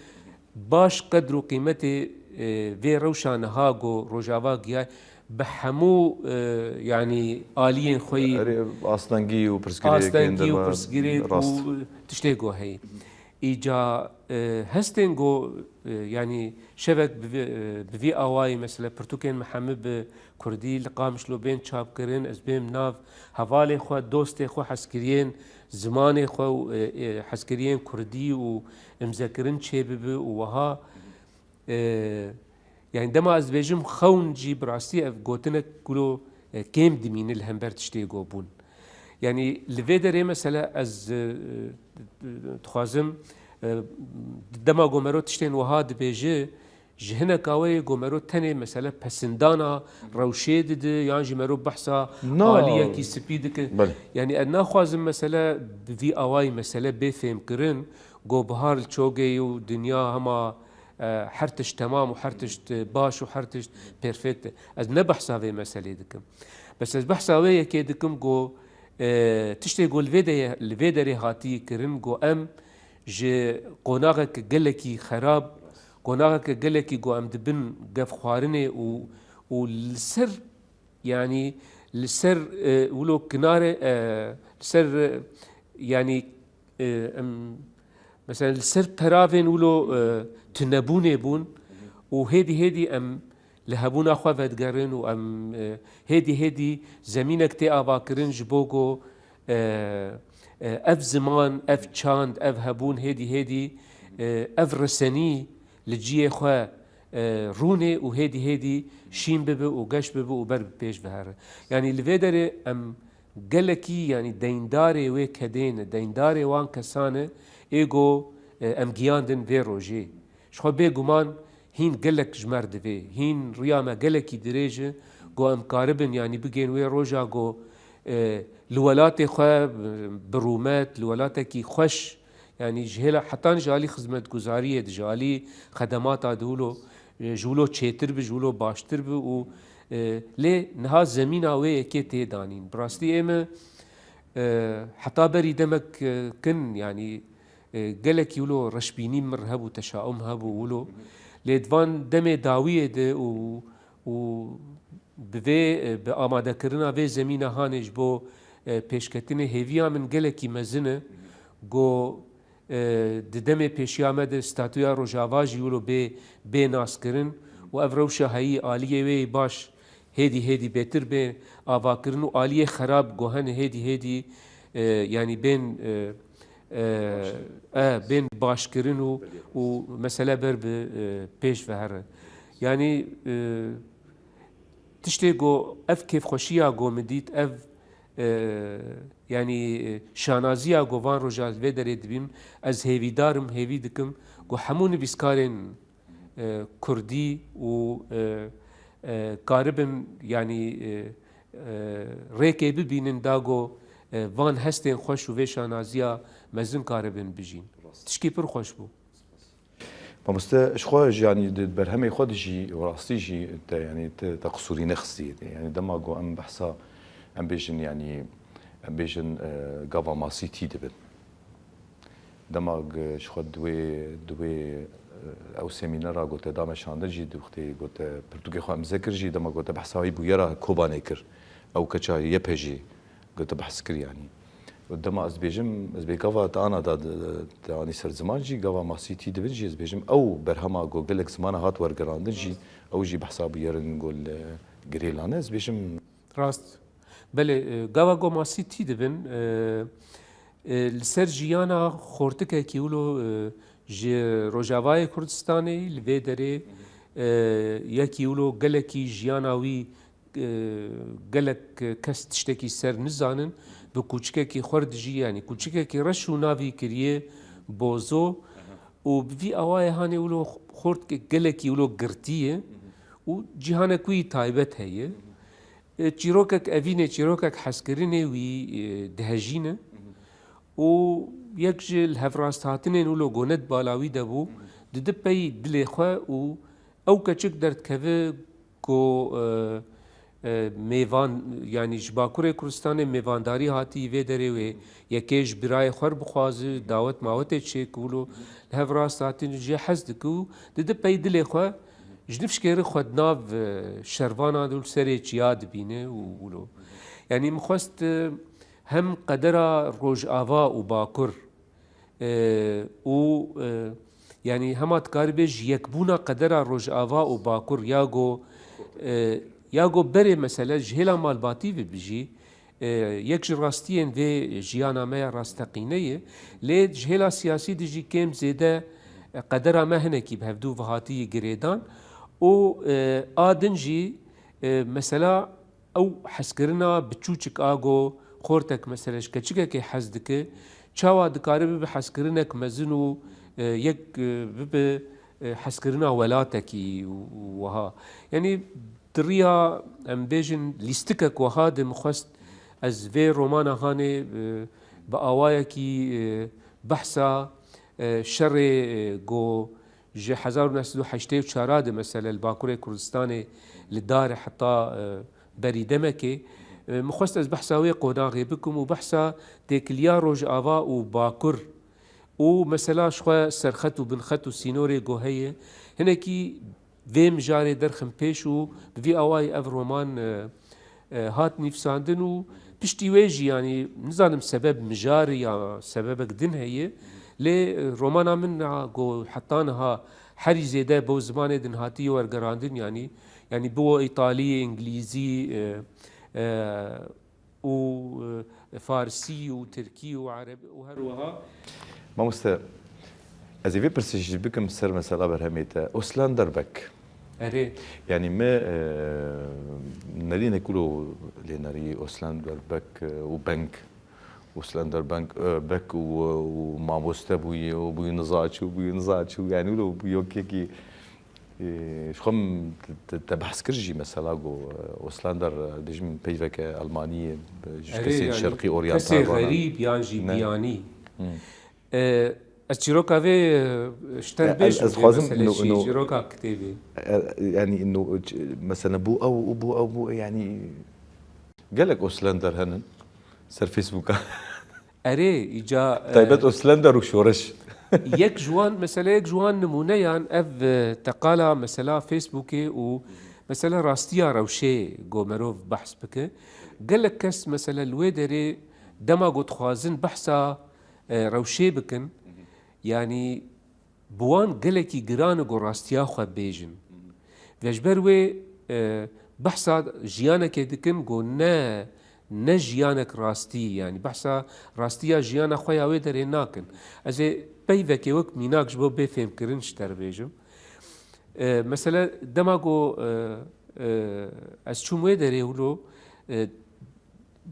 baş qedr û qîmetê, e, vê rewşa niha ku Rojava giya bi hemû, e, yanî aliyên xwe yî, erê, astengî û pirsgirêkên astengî û derba pirsgirêk û rast tiştê ku heye. Îca, e, hestên ku, e, yanî şevek bi vî, e, bi vî awayî, mesela, pirtûkên me hemû bi kurdî li Qamişlo bên çapkirin, ez bêm nav hevalê xwe, dostê xwe, hezkiriyên zimanê xwe û, e, e, hezkiriyên kurdî û imzekirin çêbibe û wiha, e, yanî dema ez dibêjim xewn jî, bi rastî ev gotinek wilo, e, kêm dimîne li hember tiştê ku bûn. Yanî li vê derê, mesela, ez, e, dixwazim, e, dema ku mero tiştên wiha dibêje, ji hineka wê ku mero tenê, mesela, pesindana rewşê dide, yan jî mero behsa Na. aliyekî spî dike. Belê. Yanî ez naxwazim, mesela, bi vî awayî mesele bê fêmkirin, ku bihar li çogê ye û dinya hema, e, her tişt temam û her tişt, e, baş û her tişt perfekt e. Ez ne behsa vê meselê dikim. Bes ez behsa wê yekê dikim ku, e, tiştê ku li vê de-, li vê derê hatiye kirin, ku em ji qonaxeke gelekî xerab, qonaxeke gelekî ku em di bin gefxwarinê û, û li ser, yanî li ser, e, wilo kinare, e, li ser, e, yanî, e, em, mesela li ser peravên wilo, e, tunebûnê bûn û hêdî hêdî em li hebûna xwe vedigerin û em, e, hêdî hêdî zemînek tê avakirin ji bo ku, e, e, ev ziman, ev çand, ev hebûn hêdî hêdî, e, ev resenî li cihê xwe, e, rûnê û hêdî hêdî şîn bibe û geş bibe û ber bi pêş bihere. Yanî li vê derê em gelekî, yanî deyndarê wê kedê ne, deyndarê wan kesan e, ê ku, e, em giyandin vê rojê. Ji xwe bêguman hîn gelek ji me re divê, hîn riya me gelekî dirêj e, ku em karibin, yanî bigên wê roja ku, e, li welatê xwe bi rûmet, li welatekî xweş, yanî ji hêla hetan ji alî xizmetguzariyê de, ji alî xedemata de wilo, e, ji wilo çêtir bi, ji wilo baştir bi û, e, lê niha zemîna wê yekê tê danîn. Bi rastî ê me, e, heta berî demek, e, kin, yanî, e, gelekî wilo reşbînî min re hebû, teşaum hebû wilo. Lê di van demê dawiyê de û, û bi vê, e, bi amadekirina vê zemîna hanê ji bo, e, pêşketinê hêviya min gelekî mezin e, ku, e, di demê pêşiya me de statûya Rojava jî wilo bê, bê naskirin û ev rewşa heyî aliyê wê yê baş hêdî hêdî bêtir bê avakirin û aliyê xerab ku hene hêdî hêdî, e, yanî bên, e, e, e, bên başkirin û, û mesele ber bi, e, pêş ve here. Yanî, e, tiştê ku ev kêfxweşiya ku min dît, ev, e, yanî, e, şanaziya ku van roja li vê derê dibîm, ez hêvîdar im, hêvî dikim ku hemû nivîskarên, e, kurdî û, e, e, karibin, yanî, e, e, rêkê bibînin da ku, e, van hestên xweş û vê şanaziya mezin karibin bijîn. Tişkî pir xweş bû. Mamoste, ji xwe jî, yanî di berhemê xwe de jî, rastî jî te, yanî te, te qisûrî nexistî. Yanî dema ku em behsa, em bêjin, yanî em bêjin, e, gava masî tî dibin. Dema g-, ji xwe di wê, di wê, e, ew semînera ku te da meşandin jî, di wextê ku te pirtûkê xwe imze kir jî, dema ku te behsa wî bûyera Kobanê kir, ew keça Y P G, ku te behs kir, yanî. Û dema ez dibêjim, ez bê gava te ana da, te anî ser ziman jî, gava masî tî dibin jî, ez dibêjim, ew berhema ku gelek zimana hat wergerandin jî, ew jî behsa bûyerin ku li Girêlan e, ez dibêjim. Rast. Belê, e, gava ku masî tî dibin, e, e, li ser jiyana xortikekî wilo, e, ji Rojavayê Kurdistanê li vê derê, e, yekî wilo gelekî jiyana wî, e, gelek kes tiştekî ser nizanin, bi kûçikekî xwerd jî, yanî kûçikekî reş û navî kiriye Bozo û bi vî awayê hanê wilo xortikek gelekî wilo girtî ye û cîhanek wî taybet heye. E, çîrokek evîn e, çîrokek hezkirinê wî, e, dihejîne û yek ji li hevrasthatinên wilo ku ne di bala wî de bû, didi pey dilê xwe û ew keçik derdikeve ku, e, e, mêvan, yanî ji Bakurê Kurdistanê mêvandarî hatî vê derê wê yekê ji birayê xwe re bixwaze, dawet mawetê çêke wilo li hev rast hatin jê hez dike û didi pey dilê xwe ji nifşkê re xwe di nav, e, şervanan de li serê çiya dibîne û wilo. Yanî min xwest, e, hem qedera Rojava û Bakur, e, û, e, yanî hema dikarî bê ji yekbûna qedera Rojava û Bakur ya go, e, ya go berê mesele ji hêla malbatî ve bijî, e, yek ji rastiyên vê jiyana me ya rasteqîne ye. Lê ji hêla siyasî de jî kêm zêde, e, qedera me hinekî bi hevdû ve hatiye girêdan û, e, a din jî, e, mesela ew hezkirina biçûçik a go xortek mesele ji keçikekê hez dike, çawa dikare bibe hezkirinek mezin û, e, yek, e, bibe, e, hezkirina welatekî û, û wiha. Yanî di riya, em bêjin, lîstikek wiha de min xwest ez vê romana hanê, e, bi awayekî, e, behsa, e, şerê, e, go ji hezar û neh sed û heştê û çar de mesele li Bakurê Kurdistanê li dar e heta, e, berî demekê. E, min xwest ez behsa wê qonaxê bikim û behsa têkiliya Rojava û Bakur û mesela ji xwe serxet û binxet û sînorê ku heye, hinekî vê mijarê derxim pêş û bi vî awayî ev roman, e, e, hat nivîsandin û piştî wê jî, yanî nizanim sebeb mijarê ya sebebek din heye, lê, e, romana min niha ku heta niha herî zêde bo zimanê din hatiye wergerandin, yanî, yanî biwo îtalî, îngilîzî, e, e, û, e, farsî û tirkî û erebî û her wiha. Mamoste, ez ê vê pirsê jî bikim ser mesela berhemê te. Oslan Derbek. Erê. Yanî me, e, nerînek wilo lê nerî Oslan Derbek, e, û Beng. Oslan Derbek, e, Bek û, û mamoste bûyî û bûyî nizaçû, bûyî nizaçû. Yanî wilo bûyî yekekî Ê, ji xwe min te, te, te behs kir jî mesela ku, e, Oslander, e, dibêjim peyveke Almanî ye, e, ji Erê, kesên yanî şerqî oryantal kesê vana. Xerîb yan jî Ne. Biyanî. Hmm. E, ez çîroka vê, e, ji te E, ez, bêjim ez vê dixwazim meselê no, çî, no, çîroka kitêbê. E, yanî no, ç-, mesela bû ew û bû ew bû, yanî gelek Oslander henin ser Facebooka. Erê, îca, e, Taybet Oslender û şoreş. Yek ji wan, mesela yek ji wan nimûneyan ev, e, teqala mesela Facebookê û mesela rastiya rewşê ku merov behs bike. Gelek kes mesela li wê derê dema ku dixwazin behsa, e, rewşê bikin, Yanî bi wan gelekî giran e ku rastiya xwe bêjin. Ve ji ber wê, e, behsa jiyanekê dikin ku ne, ne jiyanek rastî, yanî behsa rastiya jiyana xwe ya wê derê nakin. Ez ê peyvekê wek mînak ji bo bê fêmkirin ji te re bêjim. E, mesele dema ku, e, e, ez çûm wê derê wilo, e,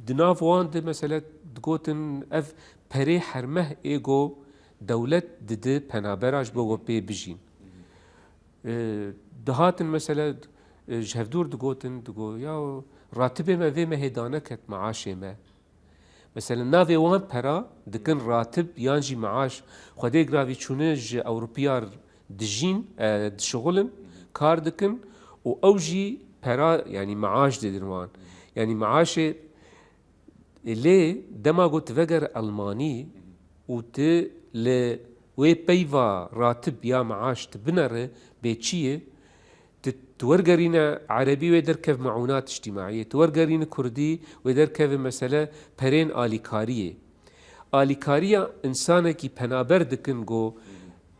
di nav wan de mesele digotin ev perê her meh ê ku dewlet dide penabera ji bo ku pê bijîn. E, dihatin mesele, e, ji hevdûr digotin, digo ya ratibê me vê mehê daneket meaşê me. Mesela navê wan pera dikin ratib yan jî meaş. Xwedê giravî çûne ji Ewropiyar dijîn, e, dişixulin, kar dikin û ew jî pera, yanî meaş didin wan. Yanî meaşê, e, lê dema ku tu veger Elmanî û tu li wê peyva ratib ya meaş tu binere bê çi ye, Tu, tu wergerîne erebî wê derkev meûnat îctîmaiyê, tu wergerîne kurdî wê derkeve mesele perên alîkariyê. Alîkariya insanekî penaber dikin ku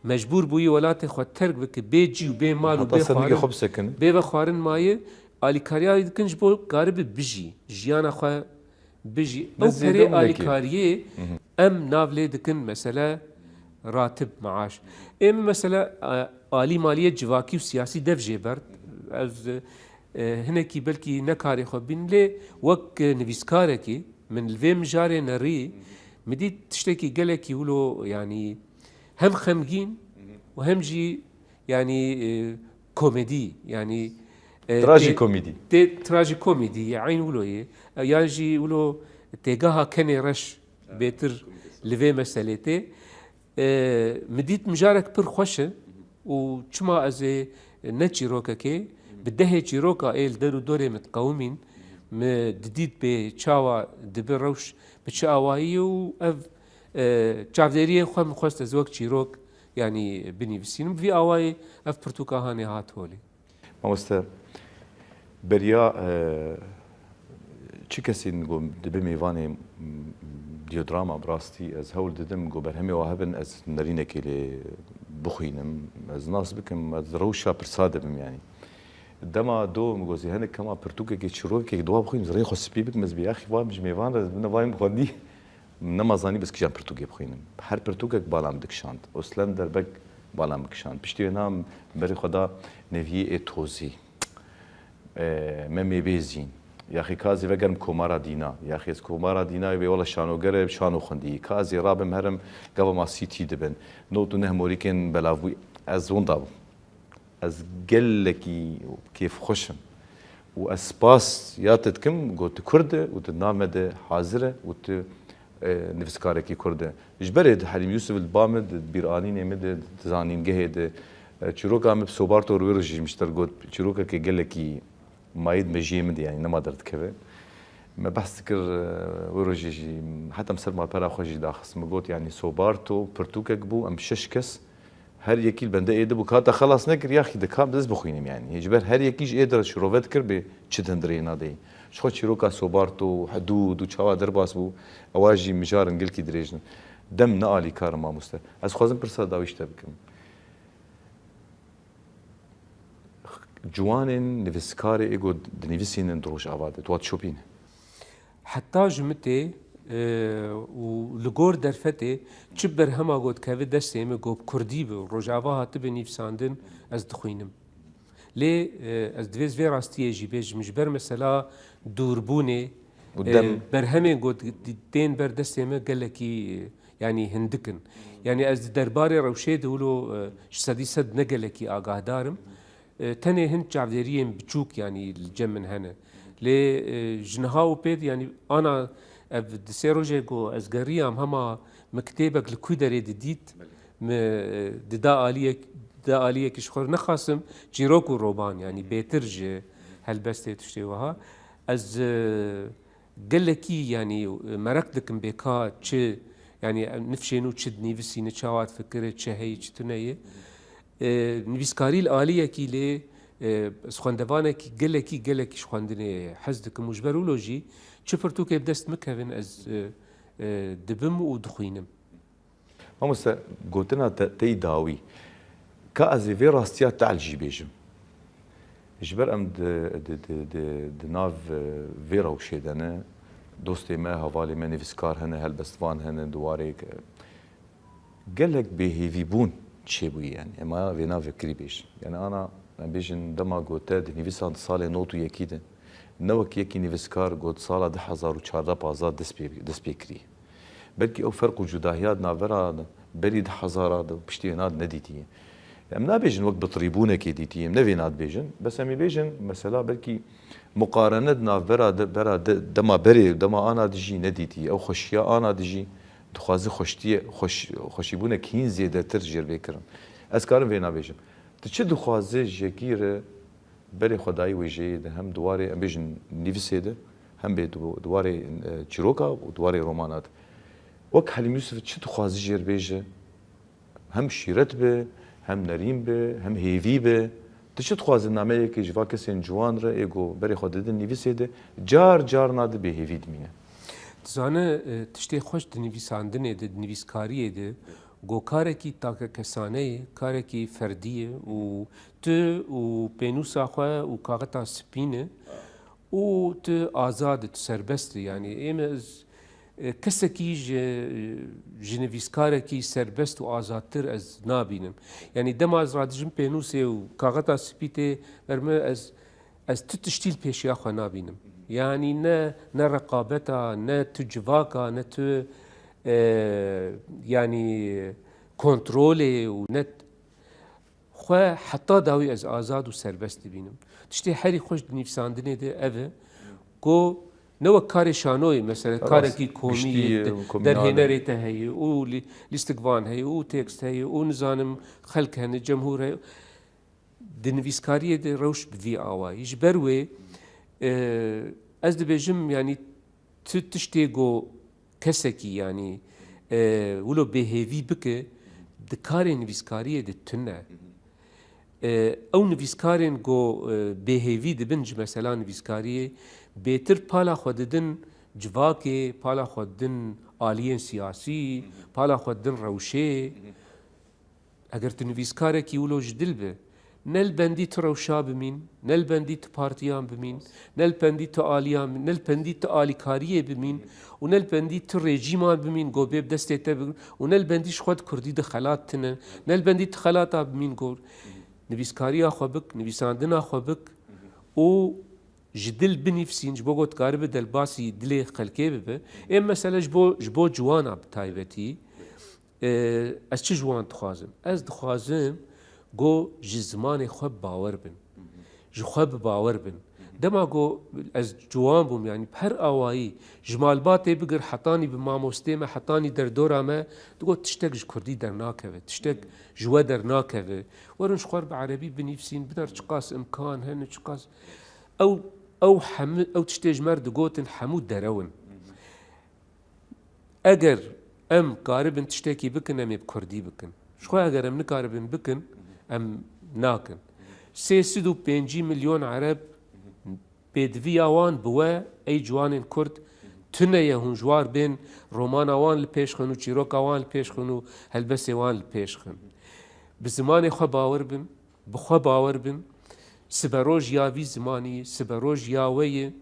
mecbûr bûyî welatê xwe terk bike, bê cî û bê mal û Heta bê sendikê xwarin, xwe bisekin. Bê ve xwarin maye, alîkariya wî dikin ji bo karibe bijî, jiyana xwe bijî. Ne Ew zêde perê û ne kêm. Alîkariyê Hı hı. Em nav lê dikin mesele ratib, meaş. Ê min mesele, e, alî maliyê civakî û siyasî dev jê bert. Ez, e, hinekî belkî ne karê xwe bîn lê wek, e, nivîskarekî min li vê mijarê nerî min dît tiştekî gelekî wilo, yanî hem xemgîn û hem jî yanî, e, komedî, yanî, e, Trajikomedî. Tê, tê trajikomedî, ya eyn wilo ye. E, yan jî wilo têgeha kenê reş bêtir li vê meselê tê. E, min dît mijarek pir xweş e û çima ez ê ne çîrokekê, bi dehê çîroka ê li der û dorê min diqewimîn, min didît bê çawa dibe rewş bi çi awayî ye û ev, e, çavdêriyê xwe min xwest ez wek çîrok yanî binivîsînim. Vî awayî ev pirtûka hanê hat holê. Mamoste, beriya, e, çi kesên ku dibe mêvanê, m, Dîyodrama, bi rastî ez hewl didim ku berhemê wa hebin, ez nerînekê lê bixwînim, ez nas bikim, ez rewşa pirsa dibim yanî. Dema do min got, zî hinek hema pirtûkekê, çîrokekê di wa bixwînim, rê xwe spî bikim, ez bê yaxî vam ji mêvan re, min vayim xwendî. Nema zanî bi ez kîjan pirtûkê bixwînim. Her pirtûkek bala min dikişand. Oslender Beg bala min kişand. Piştî wê nam berê xwe da Neviyê ê Tozî. E, Memê Bêzîn. Yaxî ka ez ê vegerim Komara Dîna. Yaxî ez Komara Dîna wê wela şanoger e, şano xwendî. Ka ez ê rabim herim gava ma C T dibin. Nod û neh morîkên belavbûyî. Ez winda bûm. Ez gelekî kêfxweş im û ez spas ya te dikim, got tu Kurd e û tu di nav me de hazir e û tu, e, nivîskarekî Kurd e. Ji berê di Helîm Yûsif li ba min, di bîranînê min de, di zanîngehê de, e, çîroka min bi Sobarto wê rojê jî min ji te re got, çîrokeke gelekî mayî di mejiyê min de, yanî nema derdikeve. Me behs dikir, e, wê rojê jî, heta min ser malpera xwe jî daxist. Min got, yanî Sobarto pirtûkek bû, em şeş kes, her yekî li bende êdî bû, ka te xelas nekir, yaxî dikam ez bixwînim yanî. Ji ber her yekî ji êdî re şirove dikir bê çi di hundirê nadeyî. Ji xwe çîroka Sobarto û hidûd û çawa derbas bû, ewa jî mijarin gelkî dirêj in. Dem ne alîkar in mamoste. Ez xwazim pirsa dawî ji te bikim. Ciwanên nivîskarê ê ku dinivîsînin di Rojava de, tu wa dişopîne? Heta ji min tê, e, û li gor derfetê çi berhema ku dikeve destê min ku bi kurdî bi Rojava hatibe nivîsandin, ez dixwînim. Lê, e, ez divê ez vê rastiyê jî bêjim, ji ber mesela dûrbûnê, Û e, dem. Berhemên ku di-, di-, tên ber destê min gelekî, e, yanî hindik in. Yanî ez di derbarê rewşê de wilo, e, ji sedî sed ne gelekî agahdar im. E, tenê hin çavdêriyên biçûk, yanî li cem min hene. Lê, e, ji niha û pê de, yanî ana ev di sê rojê ku ez geriyam, hema min kitêbek li ku derê didît, Belê. min, e, dida aliyek, dida aliyekî ji xwe re nexasim, çîrok û roman, yanî bêtir ji helbestê tiştê wiha. Ez, e, Gelekî, yanî, mereq dikim bê ka çi, yanî, nifşên û çi dinivîsîne, çawa difikire, çi heye, çi tune ye. E, nivîskarî li aliyekî lê, e, ez xwendevanekî gelekî, gelekî ji xwendinê hez dikim û ji ber wilo jî çi pirtûkê bi dest min kevin ez, e, e, dibim û dixwînim. Mamoste, gotina te, te yî dawî. Ka ez ê vê rastiya tehl jî bêjim. Ji ber em di, di, di, di, di nav, e, vê rewşê de ne, dostê me, hevalê me, nivîskar hene, helbestvan hene, di warê ke-, gelek bêhêvîbûn çêbûyî, yani. Ema vê nav vekirî bêjin. Yani ana, em bêjin dema ku te dinivîsan di salê nod û yekî de, ne wek yekî nivîskar ku di sala du hezar û çardeh pazdeh dest pê, dest pê kirî. Belkî ew ferq û cudahiya di navbera berî du hezara de û piştî hêna de nedîtiye. Em nabêjin wek bi trîbûnekê dîtiye, em ne vêna dibêjin. Bes em ê bêjin, mesela belkî muqarene di navbera de, bera de, dema berê, dema ana dijî nedîtiye. Ew xweşiya ana dijî dixwaze xweştiyê, xweş-, xweşîbûnek hîn zêdetir jêr bê kirin. Ez karim vêna bêjim. Tu çi dixwaze ji yekî re berê xwe dayî wêjeyê de, hem di warê, em bêjin, nivîsê de, hem bê di, di warê, e, çîroka û di warê romana de. Wek Helîm Yûsif çi dixwaze jêr bêje, hem şîret be, hem nerîn be, hem hêvî be. Tu çi dixwaze nameyekê ji va kesên ciwan re ê ku berê xwe didin nivîsê de, car carna di bêhêvî dimîne? Dizane, e, tiştê xweş di nivîsandinê de, di nivîskariyê de, ku karekî takekesane ye, karekî ferdî ye û tu û pênûsa xwe û kaxeta spî ne û tu azad î, tu serbest î. Yani êm ez, e, kesekî ji, ji nivîskarekî serbest û azadtir ez nabînim. Yani dema ez radijim pênûsê û kaxeta spî tê ber min, ez, ez tu tiştî li pêşiya xwe nabînim. Yani ne, ne reqabeta, ne tu civaka, ne tu, e, yani kontrolê û ne xwe heta dawî ez azad û serbest dibînim. Tiştê herî xweş di nivîsandinê de ev e ku ne wek karê şanoyê, mesela, karekî komî, giştî ye, de-, komînal e, derhênerê te heye û lî-, lîstikvan heye û tekst heye û nizanim xelk hene, cemhûr heye. Di nivîskariyê de rewş bi vî awayî. Ji ber wê, e, ez dibêjim, yanî tu tiştê ku kesekî, yanî, e, wilo bêhêvî bike, di karê nivîskariyê de tune. E, ew nivîskarên ku, e, bêhêvî dibin ji mesela nivîskariyê, bêtir pala xwe didin civakê, pala xwe didin aliyên siyasî, pala xwe didin rewşê. Eger tu nivîskarekî wilo ji dil be, ne li bendî tu rewşa bimîn, ne li bendî tu partiyan bimîn, ne li bendî tu aliyan, ne li bendî tu alîkariyê bimîn û ne li bendî tu rejîman bimîn, go bê bi destê te bigrin û ne li bendî ji xwe di kurdî de xelat tune, ne li bendî tu xelata bimîn, go nivîskariya xwe bik, nivîsandina xwe bik û ji dil binivîsîn, ji bo ku dikaribe delbasî dilê xelkê bibe. Ê mesele ji bo, ji bo ciwana bi taybetî, e, ez çi ji wan dixwazim? Ez dixwazim ku ji zimanê xwe bi bawer bin. Ji xwe bi bawer bin. Dema ku ez ciwan bûm, yanî bi her awayî, ji malbatê bigir hetanî bi mamostê me, hetanî derdora me, digot tiştek ji kurdî dernakeve, tiştek ji we dernakeve. Werin ji xwe re bi erebî binivîsîn, biner çiqas imkan hene, çiqas. Ew, ew hemû, ew tiştê ji me re digotin hemû derew in. Eger em karibin tiştekî bikin, em ê bi kurdî bikin. Ji xwe eger em nikaribin bikin, em nakin. Sê sed û pêncî milyon ereb pêdiviya wan bi we, ey ciwanên kurd, tune ye hûn ji war bên romana wan li pêş xin û çîroka wan li pêş xin û helbestê wan li pêş xin. Bi zimanê xwe bawer bin, bi xwe bawer bin. Siberoj ya vî zimanî, siberoj ya we ye.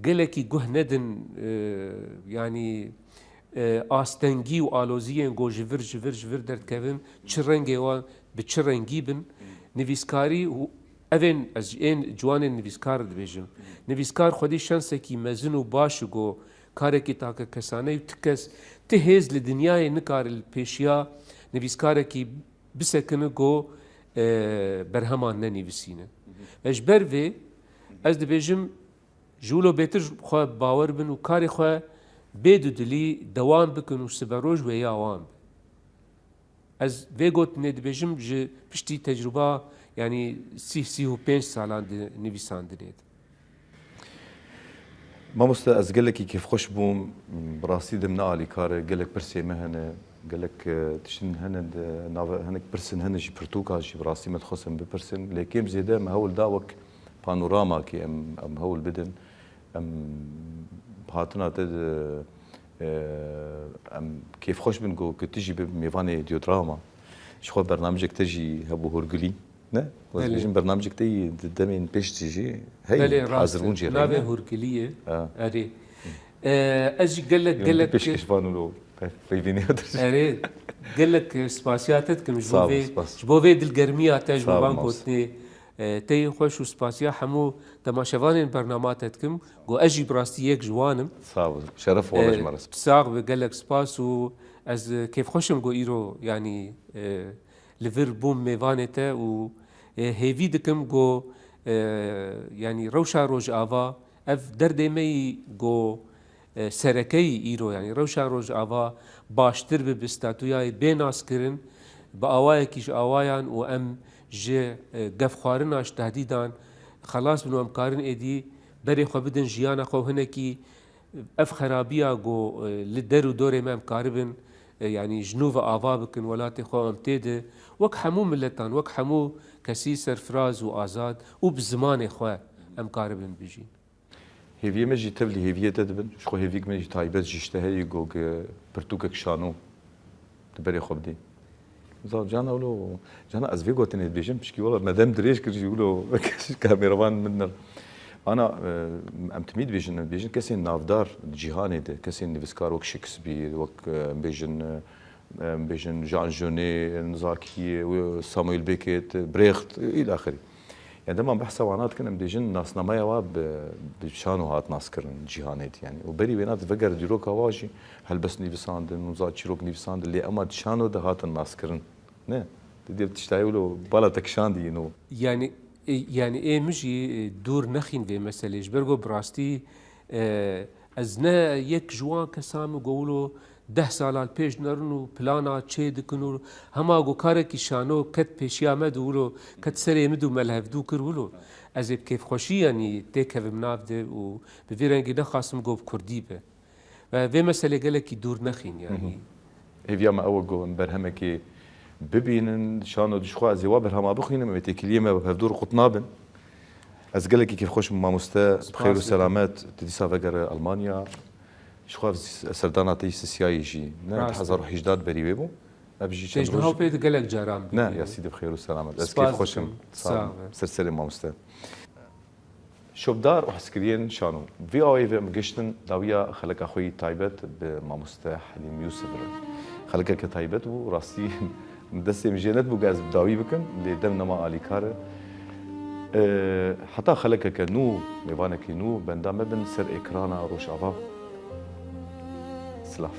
Gelekî guh nedin, e, yanî, e, astengî û aloziyên ku ji vir, ji vir, ji vir derdikevin, çi rengê wan, bi çi rengî bin. Nivîskarî û evên, ez ji ên ciwanên nivîskar dibêjim. Nivîskar xwedî şensekî mezin û baş û ku karekî takekesane û ti kes, ti hêz li dinyayê nikare li pêşiya nivîskarekî bisekine ku, e, berheman nenivîsîne. Ve ji ber vê, ez dibêjim, ji wilo bêtir xwe bawer bin û karê xwe bê dudilî dewam bikin û siberoj wêya wan be. Ez vê gotinê dibêjim ji piştî tecrûba, yanî sî, sî û pênc salan di nivîsandinê de. Mamoste, ez gelekî kêfxweş bûm. Bi rastî de min ne alîkar e. Gelek pirsê me hene. Gelek, e, tiştin hene de nave, hinek pirsin hene jî, pirtûkan jî bi rastî me dixwestin bipirsin. Lê kêm zêde me hewl da wek panoramakê em, em hewl bidin. Em hatina te de Ee, em kêfxweş bin ku, ku tu jî bi mêvanê Diodrama. Ji xwe bernamijek te jî hebû Hûrgulî. Ne? Belê. Ez bêjim bernamijek te yî di demên pêş de jî heye. Belê, rast e. Hazir bûn jê re, navê ne? Hûrgulî ye. Ha. Erê. Ee, ez jî gelek, Yom gelek pêşkêşvan û lo pe-, peyvînê dir. Erê, gelek spasiya te dikim ji bo Sağ ol, vê, spas. Ji bo vê dilgermiya te, ji bo Sağ ol, van Mamoste. Gotinê, e, te yê xweş û spasiya hemû temaşevanên bernama te dikim. Go ez jî bi rastî yek ji wan im. Sağ ol. Şeref were ji me re. E, sax be, gelek spas û ez, e, kêfxweş im go îro, yanî, e, li vir bûm mêvanê te û, e, hêvî dikim go, e, yanî rewşa Rojava, ev derdê me yî go, e, sereke yî îro, yanî rewşa Rojava baştir bi, bi statuyayê bê naskirin, bi awayekî ji awayan û em ji, e, gefxwarina, ji tehdîdan xelas bin û em karin êdî berê xwe bidin jiyana xwe û hinekî ev xerabiya ku, e, li der û dorê me em karibin, e, yanî ji nû ve ava bikin welatê xwe, em tê de wek hemû miletan, wek hemû kesî serfiraz û azad û bi zimanê xwe em karibin bijîn. Hêviyê me jî tevlî hêviyê te dibin. Ji xwe hêviyek me jî taybet jî ji te heye, ku, ku pirtûkek şano tu berê xwe bidî. Za cana wilo, cana ez vê gotinê dibêjim, pişkî wela me dem dirêj kir jî wilo kameravan min ne. Ana, e, em timî dibêjin, em dibêjin kesên navdar di cîhanê de, kesên nivîskar wek Shakespeare, wek, e, em bêjin, e, em bêjin Jean Genet, Nizakî, Samuel Beckett, Brecht, îl axirî. Yani dema behsa wana dikin, em dibêjin nasnameya wa bi, bi şano hat naskirin cîhanê de yani. Û berî wêna di veger dîroka wa jî helbest nivîsandin, nûza çîrok nivîsandin, lê ema di şano de hatin naskirin. Ne? Di dê tiştayê wilo bala te kişandî yîno. Yani, e, yani ê min jî, e, dûr nexîn vê meselê. Ji ber ku bi rastî, e, ez ne yek ji wan kesan im ku wilo deh sala li pêş dinerin û plana çê dikin û hema ku karekî şano ket pêşiya me de wilo ket serê min de û me li hevdû kir wilo. Ez ê bi kêfxweşî yanî têkevim nav de û bi vî rengî nexasim ku bi kurdî be. Ve vê meselê gelekî dûr nexîn yanî. Hêviya me ew e ku em berhemekê bibînin, şano jixwe ez ê wa berhema bixwînim, em ê têkiliyê me bi hevdû re qut nabin. Ez gelekî kêfxweş im mamoste, bi xêr û Spas dikim. Selamet, tu dîsa vegere Almanya. Jixwe ev s-, serdana te yî sisiyayî jî, ne, Rast e. Hezar û hejdeh berî wê bû. Ev jî çend Têjniha roj pê di gelek caran Ne, bibînim. Ya sî di bi xêr û selamet. Ez Spas kêfxweş im. Dikim. Sağ ol. Sağ ol. Ser serê mamoste. Şopdar û hezkiriyên şano. Vî awayî ve em giştin dawiya xeleka xwe yî taybet bi mamoste Helîm Yûsif re. Xelekeke taybet bû, rastî destê min jê nedibû ku ez bi dawî bikim, lê dem nema alîkar e. E, heta xelekeke nû, mêvanekî nû, benda me bin ser ekrana Rojava. Silav.